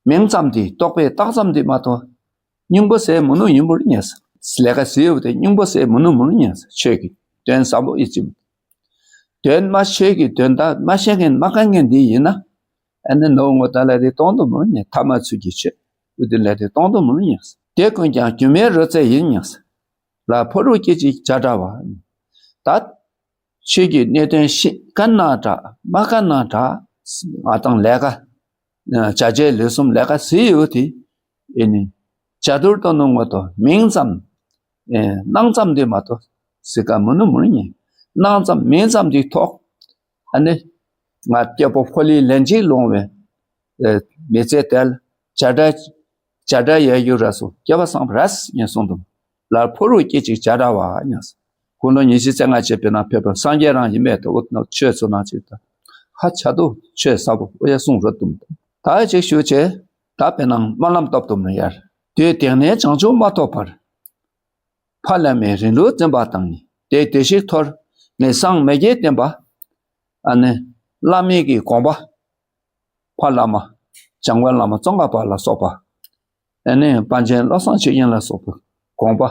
མིང་ཙམ་འདི་རྟོགས་པའི་རྟགས་ཙམ་འདི་མ་གཏོགས་སྙིང་པོ་ཟེར་མི་ནུས་ཡིན་པུར་ཉེས། ལས་ཀ་ཟེར་བ་དེ་སྙིང་པོ་ཟེར་མི་ནུས་མི་ནུས་ཉེས་ཆོས་ཀྱི་དོན་ཟབ་པོ་ཨི་ཙམ། དོན་མ་ཆོས་ཀྱི་དོན་དག་མ་ཤེས་མཁན་མ་དཀར་མཁན་འདི་ཡིན་ན། ཨ་ནི་ནོ་ངོ་ད་ལ་དེ་གཏོང་དུ་མི་ནུས་ཐ་མ་ཚུལ་གྱི་ཆོས་འུ་དེ་ལ་དེ་གཏོང་དུ་མི་ནུས་ཉེས། དེ་ཀུན་ཀྱང་སྒྱུ་མའི་རོལ་རྩེད་ཡིན་ཉེས། ལ་ཕོ་རུ་སྐྱེ་ཅིག་བྱ་འདྲ་བ། ད་ཆོས་ཀྱི་གནད་དོན་ཤེས་དཀར་ན་འདྲ་མ་དཀར་ན་འདྲ། ང་དང་ལས་ཀ་བྱ་བྱེད་ལས་གསུམ་ལས་ཀ་ཟེར་ཡོད་དེ་ཨེ་ནི་ བྱ་དུར་དོ་ནུ་ངོ་དོ་མིང་ཙམ་ཨེ་གནང་ཙམ་འདི་མ་གཏོགས་ཟེར་ག་མི་ནུ་མི་ནུ་ཉེ། གནང་ཙམ་མིང་ཙམ་འདི་ཐོག་ཨ་ནི་ང་སྐྱེ་བོ་ཕོ་ལི་ལན་ཅིག་ལོང་བའི་ཨེ་མི་ཚེ་དལ་བྱ་བྲལ་བྱ་བྲལ་ཡ་ཡུ་ར་སུ་སྐྱེ་བ་སང་རས་ཉེ་གསུངས་དུ་ལར་ཕོ་རུ་སྐྱེ་ཅིག་བྱ་བྲལ་བ་ཉེ། ཁོ་ལོ་ཉི་ཤུ་རྩ་ལྔ་ཅིག་པེ་ན་ཕེབས་པ་སངས་རྒྱས་རང་ཡིན་མེད་དོ་འུ་ནོ་ཆོས་སུ་ན་ཅིག་ད་ཧ་ཆ་དུ་ཆོས་ས་བུ་འུ་ཡ་གསུང་རོ་དུམ་ད་ད་ཅིག་ཞུ་ཅེ་ད་པེ་ན་སྨོན་ལམ་སྟོབས་དུམ་ནི་ཡར་དུས་དེང་ནས་བྱང་ཆུབ་མ་ཐོབ་བར། ཕ་བླ་མའི་རིང་ལུགས་འཛིན་པ་དང་ནི། དེ་དེ་ཞིག་ཐོར་ངེས་སངས་མི་རྒྱས་བསྟན་པ། ཨ་ནི་བླ་མའི་གི་དགོངས་པ། ཕ་བླ་མ་འཇམ་མགོན་བླ་མ་ཙོང་ཁ་པ་ལ་སོགས་པ། ཨ་ནི་པཎ་ཆེན་བློ་བཟང་ཆོས་དབྱིངས་ལ་སོགས་པའི་དགོངས་པ་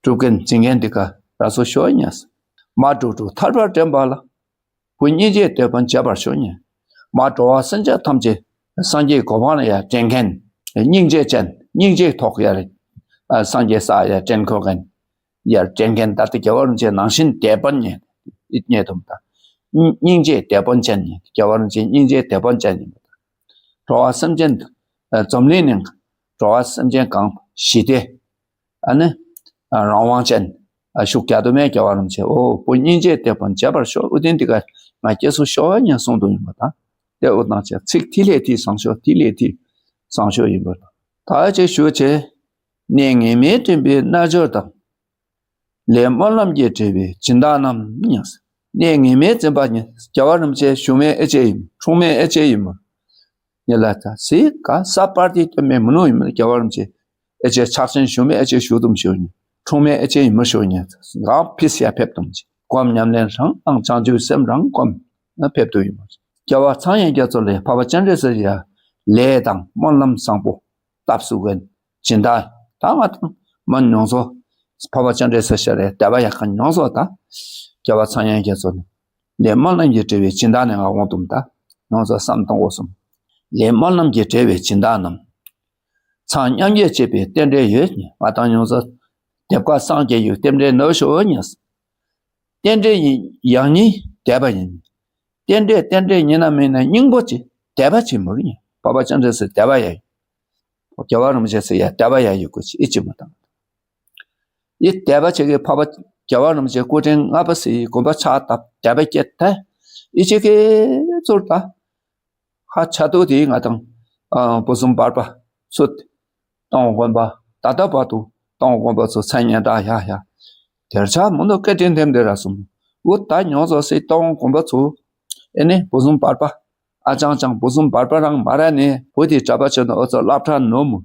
སྒྲུབ་མཁན་འཛིན་མཁན་འདི་ག་ར་སོ་ཤོ་ཉེ། མ་འགྲོ་དྲུག་ཐར་པར་འདྲེན་པ་ལ། བུ་སྙིང་རྗེའི་དེད་དཔོན་བྱེད་པར་ཤོག་ཉེ། མ་འགྲོ་བ་སེམས་ཅན་ཐམས་ཅད་སངས་རྒྱས་གོ་འཕང་ལ་ཡར་འདྲེན་མཁན། སྙིང་རྗེ་ཅན་སྙིང་རྗེའི་ཐོག་ཡར་ཨ་སངས་རྒྱས་ས་ཡར་འདྲེན་ཁོ་མཁན། ཡར་འདྲེན་མཁན་ད་ལྟ་རྒྱལ་བ་རིན་པོ་ཆེ་ནང་བཞིན་དེད་དཔོན་ཉེ་ཨིད་ཉེ་དུམ་ད། སྙིང་རྗེའི་དེད་དཔོན་ཅན་ཉེ་རྒྱལ་བ་རིན་པོ་ཆེ་སྙིང་རྗེའི་དེད་དཔོན་ཅན་ཉེ། འགྲོ་བ་སེམས་ཅན་འཛམ་གླིང་ནང་འགྲོ་བ་སེམས་ཅན་གང་ཞི་བདེ། ཨ་ནི་ཨ་རང་དབང་ཅན་ཨ་ཤུགས་རྒྱག་དུ་མེད་རྒྱལ་བ་རིན་པོ་ཆེ་འོ་བུ་སྙིང་རྗེའི་དེད་དཔོན་བྱེད་པར་ཤོག་འུ་དེན་འདི་ག་ང་སྐྱེ་སུ་ཤོག་ཉེ་གསུང་དུ་ཡིན་པ་དང་། དེ་འུ་དང་ཆ་ཚིག་ཐི་ལེ་ཐི་བཟང་ཤོས་ཐི་ལེ་ཐི་བཟང་ཤོས་ཡིན་པ་དང་། ད་ཅིག་ཞུ་ཅེ། གནས་ངེས་མེད་འདྲེན་པའི་རྣལ་འབྱོར་དང་། ལས་སྨོན་ལམ་གྱིས་བསྒྲལ་བའི་སྦྱིན་བདག་རྣམས་ཉེ། གནས་ངེས་མེད་འཛིན་པ་ཉེ་རྒྱལ་བ་རིན་པོ་ཆེ་ཞུ་མེད་ཨེ་ཅེ་ཡིན་འཁྲུངས་མེད་ཨེ་ཅེ་ཡིན་མོ། ཉེ་ལ་ཚ་སི་ཀ་ས་པར་ཏི་ཏེ་མེ་མི་ནུ་ཡིན་མོ་རྒྱལ་བ་རིན་པོ་ཆེ། ཨེ་ཅེ་ཕྱག་ཆེན་ཞུ་མེད་ཨེ་ཅེ་ཞུ་དུམ་ཞུ་ཉེ། འཁྲུངས་མེད་ཨེ་ཅེ་ཡིན་མོ་ཞུ་ཉེ། ང་ཕིས་ཡ་ཕེབས་དུམ་ཅི། སྒོམ་ཉམས་ལེན་རང་དང་བྱང་ཆུབ་སེམས་རང་སྒོམ་ན་ཕེབས་དུ་ཡིན་མོ། རྒྱལ་བ་ཚངས་དབྱངས་རྒྱ་མཚོ་ལས་འཕགས་པ་སྤྱན་རས་གཟིགས་ཡ་ལས་དང་སྨོན་ལམ་བཟང་པོ་བཏབ་སུ་གན་སྦྱིན་བདག་ད་ང་དང་མ་མྱོང་སོ། འཕགས་པ་སྤྱན་རས་གཟིགས་ཤ་རེ་དད་པ་ཡག་ག་མྱོང་སོ་ད། རྒྱལ་བ་ཚངས་དབྱངས་རྒྱ་མཚོ་ནི་ལས་སྨོན་ལམ་གྱིས་བསྒྲལ་བའི་སྦྱིན་བདག་ནི་ང་འོང་དུམ་ད་མྱོང་སོ་བསམ་གཏོང་དགོས་སོ། ལས་སྨོན་ལམ་གྱིས་བསྒྲལ་བའི་སྦྱིན་བདག་རྣམས། ཚངས་མཉམ་བརྒྱད་བྱེད་པའི་རྟེན་འབྲེལ་ཡོད་ཉེ་ང་དང་མྱོང་སོ། དེབ་ཀ་སངས་རྒྱས་ཡུལ་རྟེན་འབྲེལ་ནོ་ཤོ་ཉེ། རྟེན་འབྲེལ་ཡང་ཉིད་དད་པ་ཡིན། རྟེན་འབྲེལ་རྟེན་འབྲེལ་ཉིད་ན་མིན་ན་སྙིང་པོ་ཅི་དད་པ་ཅི་མོ་རི་ཉེ་འཕགས་པ་སྤྱན་རས་གཟིགས་དད་པ་ཡ་ཡོད། རྒྱལ་བ་རིན་པོ་ཆེ་ཟེར་ཡ་དད་པ་ཡ་ཡོད་གོ་ཅི་ཨི་ཅི་མ་དང་། ཨི་དད་པ་ཆེ་གེ་འཕགས་པ་རྒྱལ་བ་རིན་པོ་ཆེ་སྐུ་ཕྲེང་ལྔ་པ་སི་དགོངས་པ་ཕྱག་བཏབ་དད་པ་སྐྱེད་ཐལ། ཨི་ཅི་གེ་ཚུར་ད་ཧ་ཆ་དུ་དེ་ང་དང་ཨ་བུ་ཟུམ་བར་པ་ཚུད་སྟོང་དགོན་པ་ད་ལྟ་བར་དུ་སྟོང་དགོན་པ་ཚུ་མཚན་སྙན་གྲགས་ཡ་ཡ་དེར་ཆ་མུ་ནུ་སྐད་འཕྲིན་ཐེམ་དེ་ར་སུམ་འུ་ད་མྱོང་སོ་སི་སྟོང་དགོན་པ་ཚུ་ཨེ་ནི་བུ་ཟུམ་བར་པ། ཨ་ཅང་ཅང་བུ་ཟུམ་བར་པ་རང་མ་ར་ནེ་བུ་དེ་གྲྭ་པ་ཆེ་ནོ་ཨོ་ཚོ་སློབ་གྲྭ་ནོ་མུ།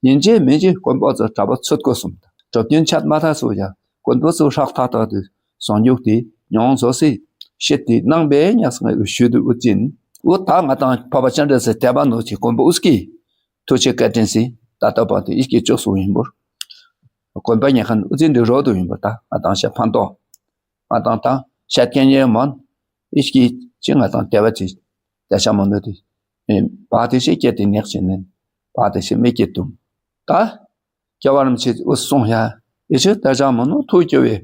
ཡིན་ཅེ་མིན་ཅེ་དཀོན་པོ་ཚོ་གྲྭ་པ་ཚུད་དགོས་སུམ། གྲོབ་ཀྱིན་ཆད་མ་ཐག་སུ་ཡ་དཀོན་པོ་ཚོ་ཧྲག་ཐག་ཐག་དུ་སོང་རྒྱུག་དེ་མྱོང་བཟོ་སི་ཤེད་དེ་གནང་བའི་ཉག་སང་ཨུ་ཤུ་དུ་ཨུ་ཅིན་ཨུ་ད་ང་དང་འཕགས་པ་སྤྱན་རས་གཟིགས་དད་པ་ནོ་ཅི་དཀོན་པོ་ཨུ་སྐྱི་ཐུགས་རྗེ་བཀའ་དྲིན་སི་ད་ལྟ་བར་དུ་ཨི་སྐྱི་ཅོག་སུ་ཡིན་པོར་དཀོན་པ་ཉེ་ཁན་ཨུ་ཅིན་དུ་རོ་དུ་ཡིན་པོར་ད་ང་དང་ཤ་ཕན་ཏོ། ང་དང་དང་ཤད་ཁན་ཡེ་མོན་ཨི་སྐྱི་ཅི་ང་དང་དད་པ་ཅི་དད་ཤ་མོན་དུ་དེ་བ་དེ་ཤེ་སྐྱེ་དེ་ནེག་ཅི་ནེ་བ་དེ་ཤེ་མི་སྐྱེ་དུམ། ད་རྒྱལ་བ་རིན་པོ་ཆེ་ཨུ་སོང་ཡ་ཨི་ཆེ་ད་ཅང་མོན་ནོ་ཐུགས་སྐྱོ་བའི་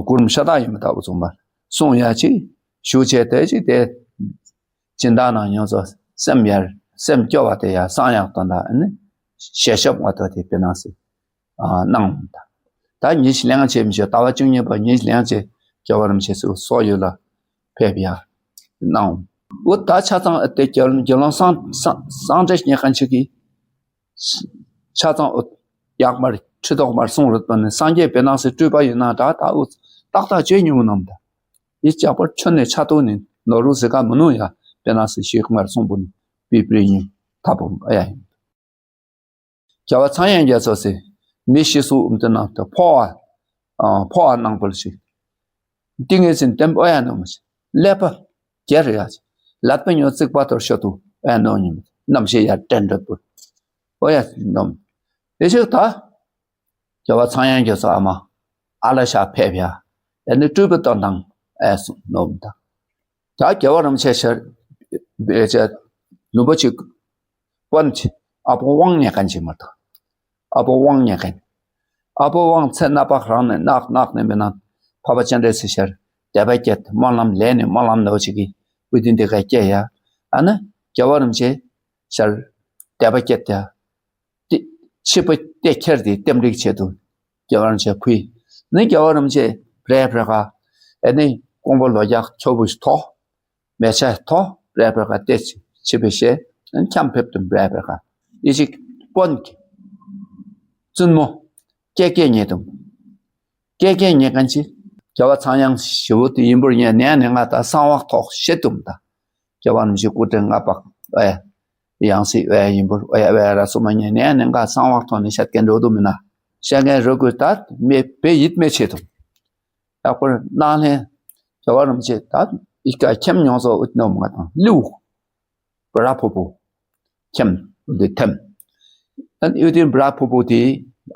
གུ་རུམ་ཤ་ད་ཡིན་མི་ད་ཨུ་ཚོ་མར་སོང་ཡ་ཅི་ཞུ་ཆེ་དེ་ཅི་དེ་སྦྱིན་བདག་ནང་ཡོང་ཚོ་སེམས་ཡར་སེམས་སྐྱོ་བ་དེ་ཡ་སང་ཡག་དོན་དག་ཨ་ནི་ཤེས་ཤོབ་ང་ཏོ་དེ་པེ་ནང་སི་ཨ་གནང་ད། ད་ཉིས་ལེང་ཅེ་མི་ཤེས་ཟླ་བ་བཅུ་གཉིས་པ་ཉིས་ལེང་ཅེ་རྒྱལ་བ་རིན་པོ་ཆེ་སུ་སོ་ཡུལ་ལ་ཕེབས་ཡ་གནང་། འོ་ད་ཆ་ཚང་ཨ་དེ་རྒྱལ་རྒྱལ་ལོང་སང་སང་སང་འདྲེ་ཉེ་ཁན་ཆེ་གི་ཆ་ཚང་འོ་ཡག་མར་ཁྲི་ཐོག་མར་གསུང་རུ་བཏོན་ནས་སངས་རྒྱས་པེ་ནང་སི་སྤྲུལ་པ་ཡིན་ན་ད་ད་འོ་ཏག་ཏག་ཅེ་ཉུང་ནམ་ད། ཡི་ཅག་པར་ཆོ་ནས་ཆ་ཏོ་ནི་ནོ་རུ་ཟི་ཀ་མི་ནུ་ཡ་པེ་ནང་སི་ཤིག་མར་གསུང་པོ་ནི་པི་པི་ཡིན་ཐ་པོ་ཨ་ཡ་ཡིན། རྒྱལ་བ་ཚངས་དབྱངས་རྒྱ་མཚོ་སི་མི་ཤི་སུ་འུམ་ཏེ་ནང་དུ་འཕོ་བ་ཨ་འཕོ་བ་གནང་པོ་ཞིག་ཏིང་ངེ་འཛིན་བརྟན་པོ་ཨ་ཡ་ནོ་མ་ཞིག་ཀླད་པ་རྒྱལ་རེ་ཡ་ཞིག་ལད་པ་ཉོ་རྩིག་པ་ཐོར་ཤོ་ཏུ་ཨ་ཡ་ནོ་ཉི་མ་རྣམ་ཤེས་ཡ་དྲན་འདོད་པོ་ཨོ་ཡ་ནོ་མ་ཨེ་ཞིག་ད་རྒྱལ་བ་ཚངས་དབྱངས་རྒྱ་མཚོ་ཨ་མ་ཨ་ལ་ཤ་ཕེབས་ཡ་ཨེ་ནི་སྤྲུལ་པའི་དོན་དང་ཨེ་སུ་ནོ་མ་ད། ད་རྒྱལ་བ་རིན་པོ་ཆེ་ཤར་བེ་ཅེ་ལུང་པ་ཅིག་དཔོན་ཅིག་ཨ་པོ་དབང་ཉེ་ཁན་ཅིག་མ་ཐོ། ཨ་པོ་དབང་ཉེ་ཁན། ཨ་པོ་དབང་ཚེ་སྣ་པག་རང་ནས་ནག་ནག་ནས་མེ་ན་འཕགས་པ་སྤྱན་རས་གཟིགས་ཤར་དད་པ་སྐྱེད་སྨོན་ལམ་ལས་ནས་སྨོན་ལམ་ནོ་ཅིག་གི་བུ་དིན་དེ་ཀ་སྐྱེ་ཡ། ཨ་ནི་རྒྱལ་བ་རིན་པོ་ཆེ་ཤར་དད་པ་སྐྱེད་ཡ། ཏི་ ཕྱི་པ་ཏེ་ཁྱེར་ཏེ་ལྟེམ་རིག་ཆེད་དུ་རྒྱལ་བ་རིན་པོ་ཆེ་ཕུལ། ནི་རྒྱལ་བ་རིན་པོ་ཆེ་བྲེ་བྲེ་ག་ཨེ་ནི་ཀོང་པོ་ལོ་རྒྱག་ཁྱོ་བུ་ཐོ་མེ་ཆ་ཐོ་བྲེ་བྲེ་ག་ཏེ་ཕྱི་པ་ཤེ་ཨན་ཁྱམ་ཕེབས་དུམ་བྲེ་བྲེ་ག་ཨི་ཅིག་པོན་གི་བཙུན་མོ་ཀེ་ཀེ་ཉེ་དུམ། ཀེ་ཀེ་ཉེ་གན་ཅི་རྒྱལ་བ་ཚངས་དབྱངས་ཞི་བོ་དེ་ཡིན་པུར་ཉེ་ནེ་ནེ་ང་ད་གསང་བ་ཐོག་ཤེ་དུམ་ད། རྒྱལ་བ་རིན་པོ་ཆེ་སྐུ་ཕྲེང་ལྔ་པ་ཨེ་ཡང་སྲིད་ཨེ་ཡིན་པུར་ཨེ་ཨེ་ར་སུ་མ་ཉེ་ནེ་ནེ་ང་གསང་བ་ཐོག་ནེ་ཤད་གན་རོ་དུམ་མེ་ན་ཤད་གན་རོ་གུ་ད་མེ་བེ་ཡིད་མེ་ཆེ་དུམ། ཡག་པར་ནང་ལེན་རྒྱལ་བ་རིན་པོ་ཆེ་ད་ཨི་ཀ་ཁྱེམ་ཉོང་སོ་ཨུད་ནོ་མ་དང་ལིའུ་བྲ་ཕུ་བོ་ཁྱེམ་འདི་ཐེམ། ཨན་ཡུ་དིན་བྲ་ཕུ་བོ་དེ་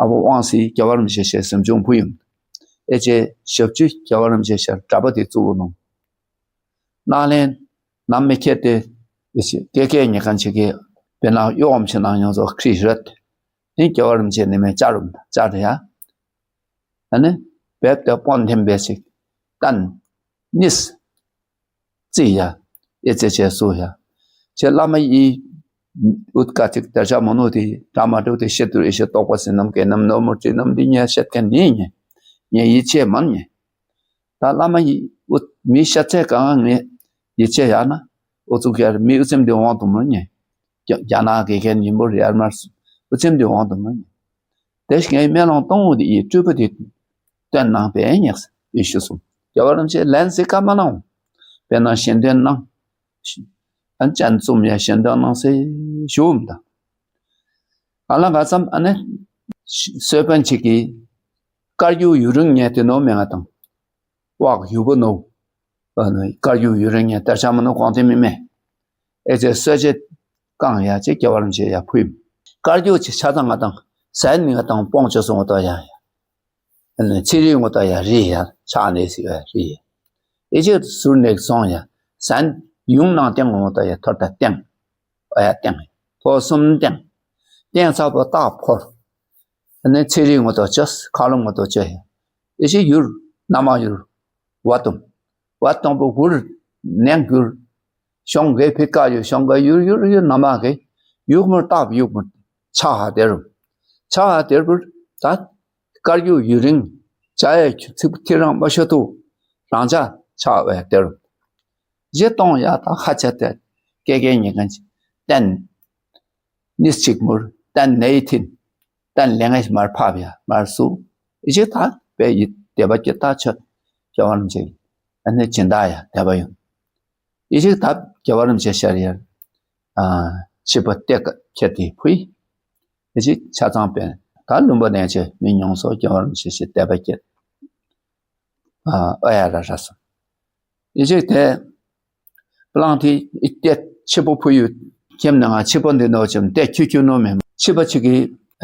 ཨ་བོ་དབང་སི་རྒྱལ་བ་རིན་པོ་ཆེ་ཤེ་སེམས་བྱུང་ཕུ་ཡུམ། ཨེ་ཅེ་ཞབས་ཀྱུ་རྒྱལ་བ་རིན་པོ་ཆེ་ཤེ་གྲྭ་པ་དེ་བཙུགས་ནོ། ནང་ལེན་ནམ་མེ་ཁྱེར་ཏེ་ཨེ་ཅེ་ཀེ་ཀེ་ཉེ་གན་ཆེ་གེ་བེ་ན་ཡོ་འམ་ཆེ་ནང་ཡོང་སོ་ཁྲི་རད། ཨིན་རྒྱལ་བ་རིན་པོ་ཆེ་ནི་མེ་ཅར་རུམ་ཅར་ཡ། ཨ་ནི་བེབ་ཏེ་པོན་ཐེམ་བེ་ཞིག་ཏན་ནིས་ཙི་ཡ་ཨེ་ཙེ་ཅེ་སུ་ཡ། ཅེ་བླ་མ་ཡི་ཨུད་ཀ་ཅིག་དར་ཆ་མོ་ནུ་དེ་ར་མ་དྲུག་དེ་ཤེ་ཏུར་ཨེ་ཤེ་ཏོག་པ་སེ་ནམ་ཀེ་ནམ་ནོ་མུར་ཅི་ནམ་དེ་ཉེ་ཤེད་ཀན་ནི་ཉེ་ཉེ་ཡི་ཅེ་མན་ཉེ། ད་བླ་མ་ཡི་ཨུད་མི་ཤེད་ཚེ་གང་ངེ་ཡི་ཅེ་ཡ་ན་ཨུ་ཚུགས་ཡར་མི་ཨུ་ཚེམ་དེ་ཝང་དུ་མུར་ཉེ། རྒྱ་རྒྱ་ནག་གི་མཁན་ཡིན་པོ་རེ་ཡར་མར་སུ་ཨུ་ཚེམ་དེ་ཝང་དུ་མུར་ཉེ། དེ་ཞིག་ངའི་མེ་ལོང་སྟོང་བོ་དེ་ཡི་སྤྲུལ་པ་དེ་སྟོན་གནང་པས་ཉེགས་ཡེ་ཤེས་སུ་རྒྱལ་བ་རིན་པོ་ཆེ་ལན་ཟེར་ཀ་མ་གནང་། དཔེར་ན་ཞལ་འདོན་གནང་། ཨན་ཅན་བཙུམ་ཡ་ཞལ་འདོན་གནང་སེ་ཞུ་འམ་ད། ཨ་ལ་ག་ཙམ་ཨ་ནེ་གསོལ་དཔོན་ཆེ་གི་བཀའ་བརྒྱུད་ཡུན་རིང་ཉེ་དེ་ནོ་མེ་ང་དང་བག་ཡུ་བོ་ནོ། ཨ་ནི་བཀའ་བརྒྱུད་ཡུན་རིང་ཡང་དར་ཆ་མ་ནོ་གོང་དེ་མི་མེ། ཨེ་ཙེ་གསོལ་ཇ་བཀང་ཡ་ཅེ་རྒྱལ་བ་རིན་པོ་ཆེ་ཡ་ཕུལ། བཀའ་བརྒྱུད་ཅེ་ཆ་དང་ང་དང་ཟན་ནི་ང་དང་སྤོང་ཅོ་སོང་ངོ་ཏོ་ཡ་ཡ། ཨ་ནི་ཚེ་རིང་ངོ་ཏོ་ཡ་རི་ཡ་ཆ་ནེ་སི་ཡ་རི་ཡ། ཨེ་ཅེ་ཟུར་ནེ་སོང་ཡ་ཟན་ཡུང་ནང་ཏེང་ངོ་ཏོ་ཡ་ཐོར་ཏ་ཏེང་། ཨ་ཡ་ཏེང་། ཐོ་སུམ་ཏེང་། ཏེང་ཚ་པོ་ཏ་ཕོར། ཨ་ནི་ཚེ་རིང་ངོ་ཏོ་ཅོས་ཁ་ལོམ་ངོ་ཏོ་ཅོས་ཡ། ཨེ་ཅེ་ཡུར་ན་མ་ཡུར། བ་དུམ། བ་དུམ་བུ་གུར་ནེང་གུར། ཤོང་གེ་ཕི་ཀ་ཡུ་ཤོང་གེ་ཡུར་ཡུར་ཡུར་ན་མ་གེ། ཡུག་མུར་ཏབ་ཡུག་མུར་ཆ་ཧ་དེ་རུ། ཆ་ཧ་དེ་རུ་ད་བཀའ་བརྒྱུད་ཡུན་རིང་ཆ་ཡ་ཚིག་ཐི་རང་མ་ཤོ་ཏུ་རང་ཆ་ཆ་བེ་དེ་རུ། ཇེ་ཏོང་ཡ་ད་ཧ་ཆ་དེ་ཀེ་ཀེ་ཉེ་གན་ཅི་ཏན། ནིས་ཅིག་མུར་ཏན་ནེ་ཐིན། ཏན་ལེ་ངེ་མར་ཕབ་ཡ་མར་སུ། ཨི་ཅིག་ཐ་པེ་ཡི་དེ་བ་ཀེ་ཐ་ཆ་རྒྱལ་བ་རིན་པོ་ཆེ་ཨ་ནི་ཅིན་ད་ཡ་དེ་བ་ཡོང་། ཨི་ཅིག་ཐ་རྒྱལ་བ་རིན་པོ་ཆེ་ཤར་ཡ་ཨ་ཕྱི་པ་ཏེ་ཀ་ཁྱེར་ཏེ་ཕུལ། ཨི་ཅིག་ཆ་ཚང་པེ་ད་ལུམ་བ་ནེ་ཆེ་མི་ཉོང་སོ་རྒྱལ་བ་རིན་པོ་ཆེ་ཤེ་དེ་བ་ཀེ་ཨ་ཨ་ཡ་ར་ར་སོ། ཨི་ཅིག་དེ་པླང་ཐི་ཨི་ཏེ་ཕྱི་པོ་ཕུ་ཡུ་ཁྱེམ་ནང་ང་ཕྱི་པོ་འདི་ནོ་ཅེམ་ཏེ་ཁྱུ་ཁྱུ་ནོ་མེ་ཕྱི་པ་ཆི་གི་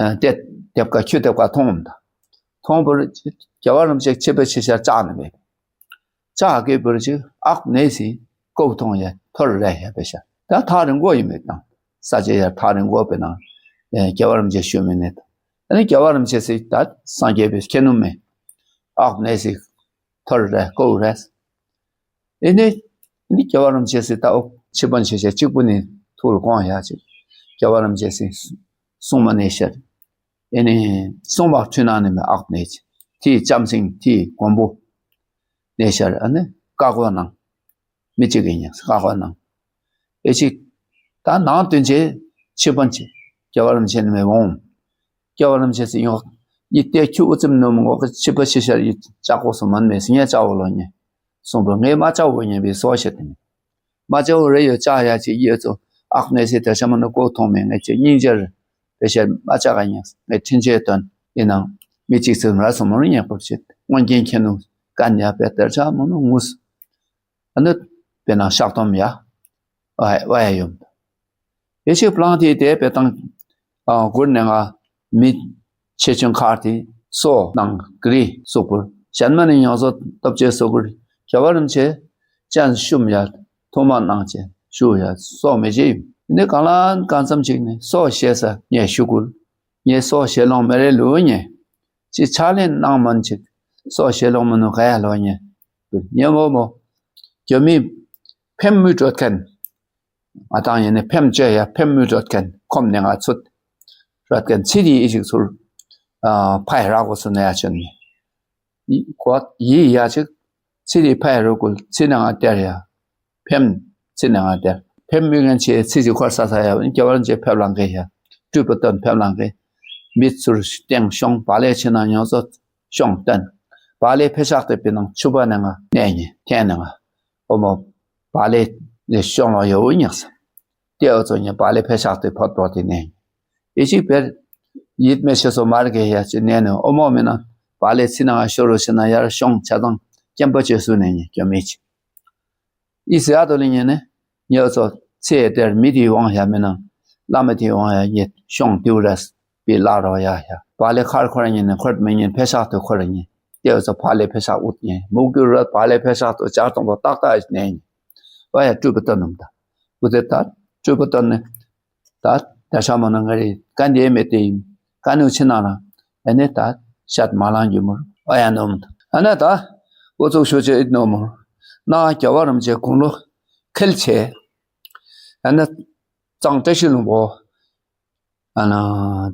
ཨ་ཏེ་དེབ་ཀ་ཁྱུ་དེབ་ཀ་ཐོང་འམ་ད། ཐོང་པུར་རྒྱལ་བ་རིན་པོ་ཆེ་ཕྱི་པ་ཆི་ཤར་ཅག་ནི་མེ། ཅག་གེ་པུར་ཅིག་ཨག་ནེ་སི་ཀོ་ཐོང་ཡ་ཐོར་རེ་ཡ་པེ་ཤ། ད་ཐག་རིང་གོ་ཡི་མེ་དང་ས་ཅེ་ཡ་ཐག་རིང་གོ་པེ་ནང་ཨེ་རྒྱལ་བ་རིན་པོ་ཆེ་ཤུ་མེ་ནེ་ད། ཨ་ནི་རྒྱལ་བ་རིན་པོ་ཆེ་སི་ད་སངས་རྒྱས་པེ་ཁྱེ་ནུ་མེ། ཨག་ནེ་སི་ཐོར་རེ་ཀོ་རེ། ཨེ་ནེ་ཨེ་ནེ་རྒྱལ་བ་རིན་པོ་ཆེ་སི་ད་འོ་ཕྱི་པོ་ཆེ་ཆེ་གཅིག་པུ་ནི་ཐུགས་ལ་དགོངས་ཡ་ཅིག་རྒྱལ་བ་རིན་པོ་ཆེ་སི་སྲུང་མ་ནེ་ཤར། ཨེ་ནེ་སྲུང་མ་ཁྲུ་ན་ནི་མེ་ཨག་ནེ་ཅིག་ཐི་ལྕམ་སྲིང་ཐི་མགོན་པོ་ནེ་ཤར། ཨ་ནི་ཀ་གོ་ནང་མི་གཅིག་གི་ཉེ་ཀ་གོ་ནང་ཨེ་ཅིག་ད་ནང་དོན་ཆེ་ཕྱི་པོ་ཆེ་རྒྱལ་བ་རིན་པོ་ཆེ་ནི་མེ་འོང་། རྒྱལ་བ་རིན་པོ་ཆེ་སི་ཡོང་ཡི་ཏེ་ཁྱུ་ཨུ་ཙམ་ནོ་མོ་གོ་ཕྱི་པོ་ཆེ་ཤར་ཡི་ཅག་གོ་སོ་མན་མེ་སི་ཉེ་ཅག་བོ་ལོ་ཉེ། སོང་པོ་ངེ་མ་ཅག་བོ་ཉེ་བི་སོ་ཤེ་ཏེ་ནི། མ་ཅག་བོ་རེ་ཡོ་ཅག་ཡ་ཅིག་ཡོ་ཚོ་ཨག་ནེ་སི་ཏེ་ཤ་མ་ནོ་ཀོ་ཐོང་མེ་ངེ་ཅིག་སྙིང་རྗེར་པེ་ཤ་མ་ཅག་ག་ཉེ་ངེ་ཁྲིན་ཆེ་ཏོན་ཨི་ནང་མི་ཅིག་ཚུ་ར་སོ་མོ་རུ་ཉེ་ཀོ་ཅིག་སྔོན་གྱེན་ཁྱེ་ནུ་ཀན་ཡ་པེ་ཏེ་ཤ་མ་ནོ་ངུས། ཨ་ནི་པེ་ནང་ཤག་ཏོམ་ཡ། ཨ་ཨ་ཡ་ཡོམ། ཨེ་ཤི་པླང་ཐི་དེ་པེ་ཏང་ཨ་གུར་ནེ་ང་མི་ཆེ་ཆུང་ཁར་ཐི་སོ་ནང་ཀྲི་སོ་གུར་ཞན་མ་ནི་ཉོ་སོ་ཏོབ་ཅེ་སོ་གུར་རྒྱལ་བ་རིན་པོ་ཆེ་ཅན་ཤུམ་ཡ་ཐུ་མ་ནང་ཅེ་ཤུ་ཡ་སོ་མེ་ཅེ་ཡིན། ནི་གང་ལ་གང་འཚམ་ཅིག་ནི་སོ་ཤེ་ས་ཉེ་ཤུ་གུར་ཉེ་སོ་ཤེ་ལོང་མེ་རེ་ལུ་ཉེ་ཅི་ཆ་ལེན་ནང་མན་ཅིག་སོ་ཤེ་ལོང་མ་ནུ་ག་ཡ་ལོ་ཉེ་ཉེ་མོ་མོ་གྱོ་མི་ཕེམ་མུ་ཏྲོད་ཁན། ང་དང་ཡེ་ནེ་ཕེམ་ཅེ་ཡ་ཕེམ་མུ་ཏྲོད་ཁན་ཁོམ་ནེ་ང་ཚུད། ར་ཀན་ཚི་དི་ཨི་ཞིག་ཚུར་ཨ་ཕའི་ར་གོ་སུ་ནེ་ཡ་ཆེན་ནི། ཡི་ཀོ་ཡི་ཡ་ཅིག་ཚི་དི་ཕའི་རུ་ཀུལ་ཚི་ནང་ང་ཏེར་ཡ། ཕེམ་ཚི་ནང་ང་ཏེར། ཕེམ་མི་ངན་ཆེ་ཚི་ཞིག་ཁོར་ས་ས་ཡ་བ་ནི་སྐྱེ་བ་རིན་ཆེ་ཕེབས་ལང་གེ་ཡ། སྤྲུལ་པ་སྟོན་ཕེབས་ལང་གེ། མི་ཚུར་སྟེང་ཤོང་བ་ལེ་ཆེ་ན་ཉོ་ཚོ་ཤོང་སྟོན། བ་ལེ་ཕེ་ཤག་ཏེ་པི་ནང་ཆུ་བ་ནང་ང་ནེ་ཉེ་ཐེ་ནང་ང་། ཨོ་མོ་བ་ལེ་ནེ་ཤོང་ལོ་ཡོ་ཉག་ས། ཏེ་ཨོ་ཚོ་ཉེ་བ་ལེ་ཕེ་ཤག་ཏེ་ཕོད་པོ་ཏེ་ནེ་ཉེ། ཨི་ཅིག་པེར་ཡིད་མེ་ཤེས་སོ་མར་གེ་ཡ་ཅི་ནེ་ནོ་ཨོ་མོ་མེ་ན་བ་ལེ་ཚི་ནང་ང་ཤོ་རུ་ཤི་ན་ཡར་ཤོང་ཆ་དང་ཀེམ་པ་ཅེ་སུ་ནེ་ཉེ་ཀྱོ་མི་ཅི། ཨི་སི་ཨ་དོ་ལི་ཉེ་ནེ་ཉེ་ཨོ་ཚོ་ཚེ་ཡེ་ཏེར་མི་དི་ཝང་ཡ་མེ་ན་ལ་མ་དི་ཝང་ཡ་ཉེ་ཤོང་ཏིའུ་རས་པི་ལ་རོ་ཡ་ཡ་བ་ལེ་ཁར་ཁོར་ཉེ་ནེ་ཁོར་མེ་ཉེ་ཕེ་ཤག་ཏེ་ཁོར་ཉེ་ཏེ་ཨོ་ཚོ་བ་ལེ་ཕེ་ཤག་ཨུད་ཉེ་མུག་གུ་ར་བ་ལེ་ཕེ་ཤག་ཏེ་ཅར་ཏོང་པོ་ཏག་ཏག་ཨིས་ནེ་ཉེ། ཨོ་ཡ་སྤྲུལ་པ་སྟོན་ནུམ་ད། ཨུ་ཏེ་ད་སྤྲུལ་པ་སྟོན་ནེ་ད་ད་ཤ་མ་ན་ང་རི་ཀ་འདི་མེ་ཏེ་ཨིན་ཀ་ནུ་ཆི་ན་ར་ཨ་ནེ་ད་ཤད་མ་ལང་གི་མུར་ཨོ་ཡ་ནོམ་ད། ཨ་ནེ་ད་ཨུ་ཚུགས་ཤོ་ཅེ་ཨིད་ནོ་མུར་ན་རྒྱལ་བ་རིན་པོ་ཆེ་དགུང་ལོ་ཁལ་ཆེ། ཨ་ནེ་གཙང་བཀྲ་ཤིས་ལྷུན་པོ་ཨ་ན་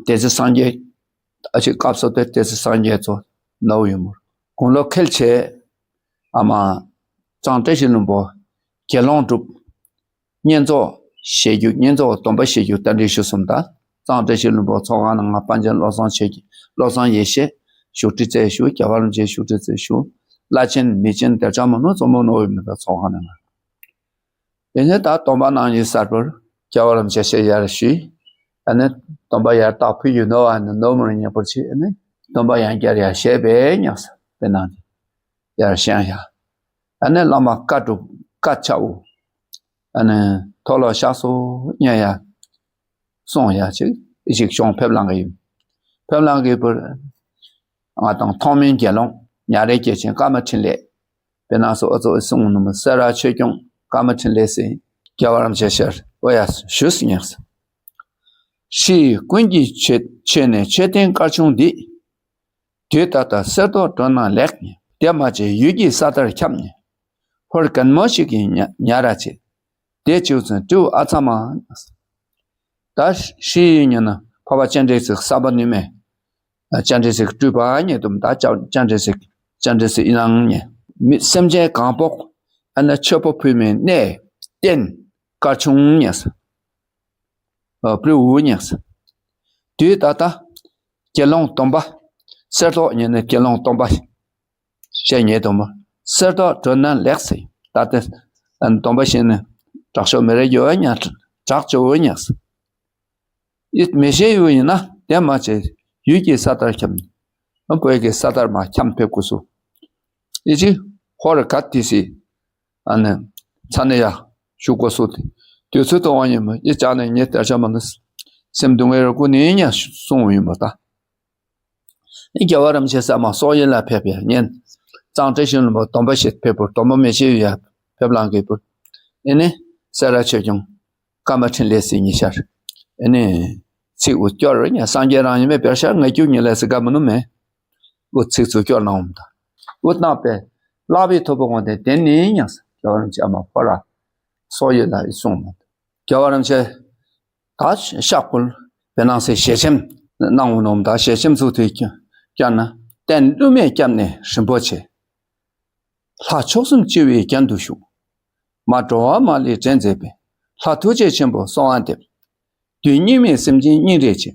ཏེ་ཚེ་སངས་རྒྱས་ཨ་ཅིག་སྐབས་སུ་ཏེ་ཏེ་ཚེ་སངས་རྒྱས་ཚོ་ནོ་ཡོད་མུར་དགུང་ལོ་ཁལ་ཆེ། ཨ་མ་གཙང་བཀྲ་ཤིས་ལྷུན་པོ་དགེ་སློང་སྒྲུབ། བསྙེན་རྫོགས་བཞེས་རྒྱུ་བསྙེན་རྫོགས་སྡོམ་པ་བཞེས་རྒྱུ་རྟེན་འབྲེལ་ཞུ་གསུམ་ད། གཙང་བཀྲ་ཤིས་ལྷུན་པོ་ཚོགས་ཁང་ནང་ང་པཎ་ཆེན་བློ་བཟང་ཆོས་ཀྱི་བློ་བཟང་ཡེ་ཤེས་བཞུགས་ཁྲི་རྩེ་ཞུ། རྒྱལ་བ་རིན་པོ་ཆེ་བཞུགས་ཁྲི་རྩེ་ཞུ། བླ་ཆེན་མི་ཆེན་དེ་ཆ་མ་ནོ་ཚོ་མོ་ནོ་ཡོད་མི་ད་ཚོགས་ཁང་ནང་ང་། ཨེ་ནེ་ད་སྡོམ་པ་གནང་ཡི་སར་པར་རྒྱལ་བ་རིན་པོ་ཆེ་ཡར་ཞུས། ཨེ་ནེ་སྡོམ་པ་ཡར་ད་ཕུལ་ཡོད་ནོ་ཨ་ནེ་ནོ་མུར་ཉེ་པར་ཆི་ཨེ་ནེ་སྡོམ་པ་ཡང་བསྐྱར་ཡར་བཞེས་པའི་ཉག་ས་པེ་ནང་ཡར་བཞེངས་ཡ། ཨ་ནེ་བླ་མ་བཀའ་སྒྲུབ་བཀའ་ཆའུ་ཨ་ནེ་མཐོལ་ལོ་བཤགས་སོ་ཉེ་ཡ་སོང་ཡ་ཅིག་ཨི་ཅིག་ཤོང་ཕེབས་ལང་གི་ཡིན། ཕེབས་ལང་གི་པར་ང་དང་ཐོག་མིན་དགེ་སློང་ཉ་རེ་སྐྱེས་ཆེན་ཀ་མ་འཕྲིན་ལས་པེ་ནང་སོ་ཨོ་ཚོ་ཨི་སུང་ནུ་མ་སེ་ར་ཆོས་སྐྱོང་ཀ་མ་འཕྲིན་ལས་སི་རྒྱལ་བ་རིན་པོ་ཆེ་ཤར་ཨོ་ཡ་ཞུས་ཉག་ས། ཧྲཱིཿ་ཀུན་གྱི་མཆོད་མཆོད་ནས་མཆོད་རྟེན་དཀར་ཆུང་འདི། དུས་ད་ལྟ་གསེར་ཏོག་སྒྲོན་ན་ལེགས། དེ་མ་ཆེ་ཡུལ་གྱི་ས་མཐར་ཁྱབ་ནས། ཧོར་རྒན་མོ་ཞིག་གིས་ཉ་ཉ་ར་བྱེད། དེ་བྱེད་ཚུན་སྤྲེའུ་ཨ་ཚ་མ། ད་ཧྲཱིཿ་ཉན་ན་འཕགས་པ་སྤྱན་རས་གཟིགས་ས་པ་ནུས་མེད། སྤྱན་རས་གཟིགས་སྤྲུལ་པ་ཉེ་དུམ་ད་སྤྱན་རས་གཟིགས་སྤྱན་རས་གཟིགས་ཨི་ནང་ཉེ། མི་སེམས་ཅན་གང་དཔོག་ཨ་ན་མཆོད་པ་ཕུལ་མི་གནས་རྟེན་དཀར་ཆུང་ཉེ་ས། སྤྲེའུ་ཉེ་ས། དུས་ད་ལྟ་དགེ་སློང་སྡོམ་པ་གསེར་ཏོག་ཉེ་ནས་དགེ་སློང་སྡོམ་པ་བཤད་ཉེ་དོ་མོ་གསེར་ཏོག་སྒྲོན་ན་ལེགས་སེ། ད་ལྟ་སྡོམ་པ་བཤད་ནས་དྲག་ཤོས་མི་རེ་ཡོད་ཉག་དྲག་ཅོ་ཉག་ཡིད་མི་ཤེས་ཡོད་ཡིན་ན་དེ་མ་བྱེད་ཡུལ་གྱི་ས་མཐར་འཁྱམས། བོད་ཀྱི་ས་མཐར་མ་འཁྱམས་ཕེབས་དགོས་སུ། ཨི་ཅི་ཧོར་ག་ཏི་སི་ཨ་ནི་ཚ་ནེ་ཡ་བཞུགས་དགོས་སུ། དུས་ཚོད་དུ་འོང་ཡིན་མོ་ཨི་ཅག་ནས་ངས་དེར་ཆ་མ་ནི་སེམས་སྡུག་བསྔལ་རོ་ཀུན་ནི་ཉག་གསུང་ཡིན་མོ་ད། རྒྱལ་བ་རིན་པོ་ཆེ་ས་མ་སོག་ཡུལ་ལ་ཕེབས་པའི་ཉིན། གཙང་བཀྲ་ཤིས་ལྷུན་པོ་སྡོམ་པ་བཞེས་ཕེབས་པུར་སྡོམ་པ་མི་བཞེས་ཡ་ཕེབས་ལང་གི་པུར། ཨེ་ནི་སེ་ར་ཆོས་སྐྱོང་ཀ་མ་འཕྲིན་ལས་སི་ཉི་ཤར། ཨེ་ནི་ཚིག་འུ་སྐྱོར་ཉ་སངས་རྒྱས་རང་ཡིན་མེད་པེར་ཤར་ང་རྒྱུག་ཉི་ལས་སི་ག་མ་ནུ་མེ། འུ་ཚིག་ཚུ་སྐྱོར་ནང་འོང་ད། འུ་ཏང་པེ་ལྷ་བི་ཐོབ་པོ་ངོ་དེ་དེན་ནི་ཉག་ས་རྒྱལ་བ་རིན་པོ་ཆེ་ཨ་མ་ཕོ་ར་སོག་ཡུལ་ལ་ཨི་སོང་མོ། རྒྱལ་བ་རིན་པོ་ཆེ་ད་ཤག་ཀུལ་བེ་ནང་སེ་ཞལ་ཆེམས་གནང་འོང་ནོམ་ད་ཞལ་ཆེམས་ཚུ་ཐོས་ཀྱང་ཀྱང་ན་བསྟན་བསླུ་མེད་སྐྱབས་གནས་རིན་པོ་ཆེ། ལྷ་མཆོག་གསུམ་སྤྱི་བོའི་རྒྱན་དུ་བཞུགས། མ་འགྲོ་བ་མ་ལུས་འདྲེན་མཛད་པའི། ལྷ་ཐུགས་རྗེ་ཆེན་པོ་གསོལ་བ་འདེབས། དུས་སྙིགས་མའི་སེམས་ཅན་སྙིང་རེ་རྗེ།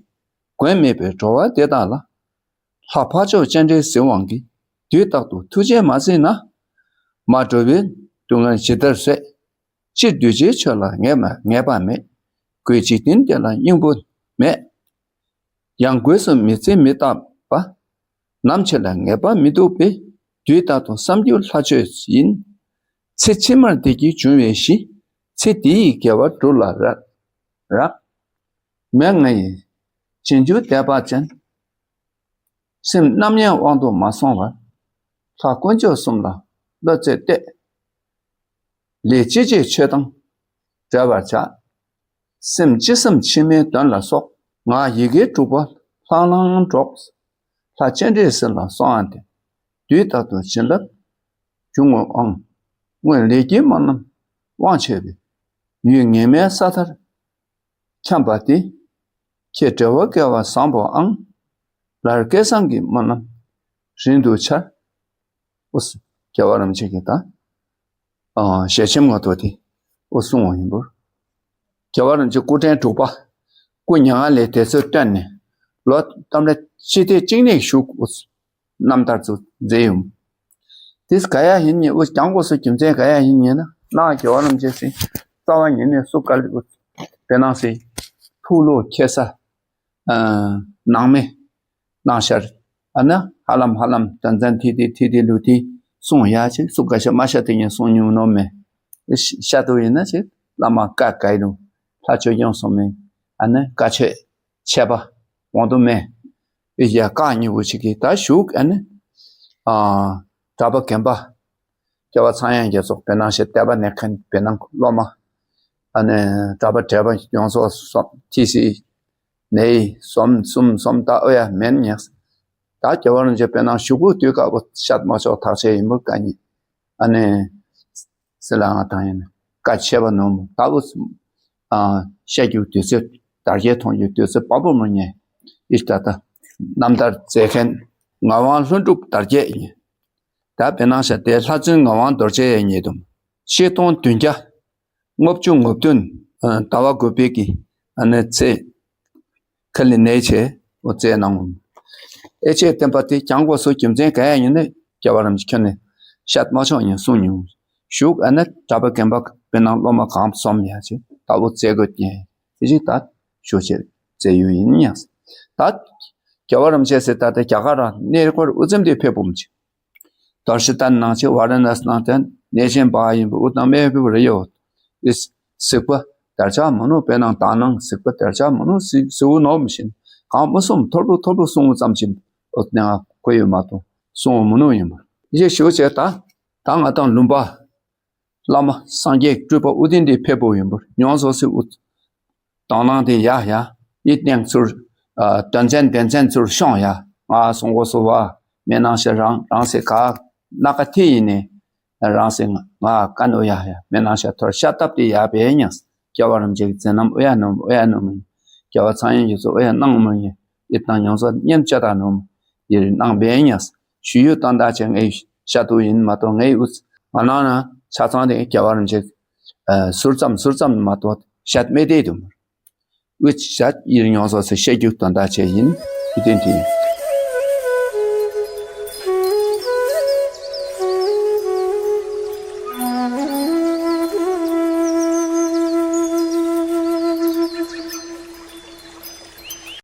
མགོན་མེད་པའི་འགྲོ་བ་འདི་དག་ལ། ལྷ་འཕགས་མཆོག་སྤྱན་རས་གཟིགས་དབང་གིས། དུས་རྟག་ཏུ་ཐུགས་རྗེས་མ་གཟིགས་ན། མ་འགྲོ་བའི་སྡུག་བསྔལ་ཇི་ལྟར་བཟོད། སྤྱིར་གདུལ་བྱའི་ཆོས་ལ་ངེས་པ་ངེས་པ་མེད། སྒོས་འཇིག་རྟེན་འདི་ལ་སྙིང་པོ་མེད། ཡང་སྒོས་སུ་མི་བརྩི་མི་བལྟ་བ། ནམ་འཆི་ལ་ངེས་པ་མི་འདུག་པས། དུས་རྟག་ཏུ་བསམ་རྒྱུ་ལྷ་ཆོས་ཡིན། ཚེ་ཕྱི་མར་བདེ་སྐྱིད་འབྱུང་བའི་གཞི། ཚེ་འདི་ཡི་དགེ་བ་སྒྲུབ་ལ་རག་རག་མེད་ང་ཡི་རྗེས་འཇུག་དད་པ་ཅན། སེམས་རྣམ་གཡེང་དབང་དུ་མ་སོང་བར། ལྷ་དཀོན་མཆོག་གསུམ་ལ་བློ་རྩེ་གཏད། ལས་ཅི་བྱེད་ཆོས་དང་བྲལ་བར་བྱ། སེམས་ཅི་བསམ་ཕྱི་མའི་དོན་ལ་སོགས། ངག་ཡི་གེ་དྲུག་པོ་ལྷང་ལྷང་སྒྲོགས། ལྷ་སྤྱན་རས་གཟིགས་ལ་གསོལ་བ་འདེབས། དུས་རྟག་ཏུ་བྱིན་རླབས་འབྱུང་ངོ་ཨང་། སྔོན་ལས་ཀྱི་སྨོན་ལམ་དབང་ཆེ་བའི། ཡུལ་ངེས་མེད་ས་མཐར་འཁྱམས་པ་དེ། ཁྱེད་འབྲེལ་བ་དགེ་བ་བཟང་པོའང་། ལར་སྐལ་བཟང་གི་སྨོན་ལམ་རིང་དུ་འཆར། ཨོ་ཟེར་རྒྱལ་བ་རིན་པོ་ཆེ་གི་ད་ཨ་ཞལ་ཆེམས་ང་ཐོག་དེ་ཨོ་གསུངས་པ་ཡིན་པ། རྒྱལ་བ་རིན་པོ་ཆེ་སྐུ་ཕྲེང་དྲུག་པ་སྐུ་མྱ་ངན་ལས་འདས་ཚུལ་བཏོན་ནས་ལོ་ལྟམ་ར་ཕྱེད་དེ་གཅིག་ནས་བཞུགས། ཨོ་ཟེར་རྣམ་ཐར་ཚུ་མཛད་ཡོད། དེས་ག་ཡ་ཡིན་ཉེ་ཨོ་ཟེར་རྒྱང་གོ་སོ་རྒྱུ་མཚན་ག་ཡ་ཡིན་ཉེ་ན་ནང་རྒྱལ་བ་རིན་པོ་ཆེ་ཟེར་རྩ་བ་ཉིད་ནས་སུ་ག་ལ་ཨོ་ཟེར་དཔེར་ན་ཟེར་ཐུགས་བློ་ཁེལ་ས་ཨ་ནང་མི་ནང་ཤར་ཨ་ནི་ཧ་ལམ་ཧ་ལམ་དོན་ཚན་ཐི་ཐི་ཐི་ཐི་ལུ་ཐི་གསུང་ཡ་ཆེ་སུ་ག་ཤ་མ་ཤ་དེ་ཉིད་གསུང་ཉུང་ནོ་མེ། ཤ་དུ་ཡིན་ན་ཆེ་བླ་མ་ཀ་ག་ཡི་ལུ་ལྷ་ཆོས་སྐྱོང་སོང་མེ། ཨ་ནི་ཀ་ཆེ་ཆེ་བ་འོང་དུ་མེ། ཨི་ཡ་ཀ་ཉི་བུ་ཆེ་གི་ད་ཞུགས་ཨ་ནི་ཨ་གྲྭ་པ་རྒན་པ་རྒྱལ་བ་ཚངས་དབྱངས་རྒྱ་མཚོ་དཔེར་ན་ཤེ་དད་པ་ནས་མཁན་དཔེར་ན་སློབ་མ་ཨ་ནི་གྲྭ་པ་བགྲེས་པ་ཡོངས་སུ་སོམ་ཐི་སི་ནེ་སོམ་སུམ་སོམ་ད་ཨོ་ཡ་མེན་ཉེགས། ད་རྒྱལ་བ་རིན་པོ་ཆེ་དཔེར་ན་ཞུགས་དུས་སྐབས་ཤད་མ་ཆོག་ཐག་ཆེ་ཡིན་པོ་ཀ་ཉི་ཨ་ནི་སི་ལ་ང་དང་ཡིན་ཀ་ཆེ་བ་ནོམ་ད་བུ་ཨ་ཤད་རྒྱུ་དུས་ཚོད་དར་རྒྱས་མཐོང་རྒྱུ་དུས་ཚོད་པ་པོ་མོ་ཉེ་ཨིས་ད་ད་རྣམ་ཐར་མཛད་མཁན་ངག་དབང་ལྷུན་གྲུབ་དར་རྒྱས་ཡིན། ད་དཔེར་ན་ཤད་དེ་ལྷ་བཙུན་ངག་དབང་རྡོ་རྗེ་ཡང་ཉེ་དུམ་ཆིག་སྟོང་བདུན་བརྒྱ་ལྔ་བཅུ་ང་བདུན་ཟླ་བ་དགུ་པའི་གི་ཨ་ནི་ཚེ་ཁ་ལི་ནེ་ཆེ་འོ་ཚེ་ནང་ཨེ་ཆེ་བསྟན་པ་དེ་རྒྱང་གོ་སོ་རྒྱུ་མཚན་ག་ཡ་ཡིན་ནི་རྒྱལ་བ་རིན་པོ་ཆེ་ཁྱོན་ནས་ཤད་མ་ཆོག་ཉེ་གསུང་ཉུང་ཞུགས་ཨ་ནི་གྲྭ་པ་རྒན་པ་དཔེར་ན་སློབ་མ་གང་སོམ་ཡ་ཆེ་ད་བུ་ཚེ་དགོས་ཉེ་ཨེ་ཆེ་ད་ཞུ་ཆེ་ཚེ་ཡུ་ཡིན་ཉེ་ད་རྒྱལ་བ་རིན་པོ་ཆེ་ཟེར་ད་ད་རྒྱ་གར་གནས་སྐོར་དབུ་འཛོམས་དེ་ཕེབས་བུམ་ཆེ། དར་ཤི་ཏན་ནང་ཆེ་ཝ་ར་ཎ་སི་ནང་ཏན་ནེ་ཆེན་པ་ཡིན་པ་ཨུ་ཏང་མེ་ཕེབས་རེ་ཡོད། ཨིས་སིག་པ་དར་ཆ་མ་ནུ་པེ་ནང་ཏང་ནང་སིག་པ་དར་ཆ་མ་ནུ་སིག་སིག་ནོ་མི་ཤིན་གང་མ་སུམ་ཐོར་བུ་ཐོར་བུ་སུང་ཙམ་ཅིན་ཨུ་ཏང་ཁོ་ཡོད་མ་ཏོ་སུང་མ་ནུ་ཡིན་པ་ཡེ་ཤུ་ཆེ་ད་ད་ང་ཏང་ལུམ་པ་བླ་མ་སངས་རྒྱས་སྤྲུལ་པ་ཨུ་ཏིན་དེ་ཕེབས་པོ་ཡིན་པར་ཉོན་སོ་སི་ཨུ་དང་ནང་དེ་ཡ་ཡ་ཡིད་གནས་ཚུར་ཨ་དོན་ཚན་དོན་ཚན་ཚུར་ཤོང་ཡ་ང་སོང་གོ་སོ་བ་མེ་ནང་ཤ་རང་རང་སེ་ག་ན་ཀ་ཐི་ཡིན་ནི་རང་སེ་ང་ང་ཀ་ནོ་ཡ་ཡ་མེ་ནང་ཤ་ཐོར་ཤ་ཏབ་དེ་ཡ་བེ་ཉ་རྒྱལ་བ་རིན་པོ་ཆེ་གི་མཛད་རྣམ་ཨོ་ཡ་ནོམ་ཨོ་ཡ་ནོམ་རྒྱལ་བ་ཚངས་དབྱངས་ཀྱི་ཚོ་ཨོ་ཡ་གནང་མོ་ཡ་ཡིད་ནང་ཉོན་སོ་ཉན་ཅ་ད་ནོམ་ཡེ་རི་ནང་བེ་ཉ་ཞུ་ཡུ་དང་ད་ཆེ་ངའི་ཤ་ཏུ་ཡིན་མ་གཏོགས་ངའི་ཨུ་ང་ནང་ན་ཆ་ཚང་དེ་རྒྱལ་བ་རིན་པོ་ཆེ་ཨ་ཟུར་ཙམ་ཟུར་ཙམ་མ་གཏོགས་ཤད་མེ་དེ་དུ་མར་ཨུ་ཤད་ཡིར་ཉོན་སོ་སེ་ཤད་རྒྱུག་དང་ད་ཆེ་ཡིན་ཨི་ཏེན་དེ་ཡིན།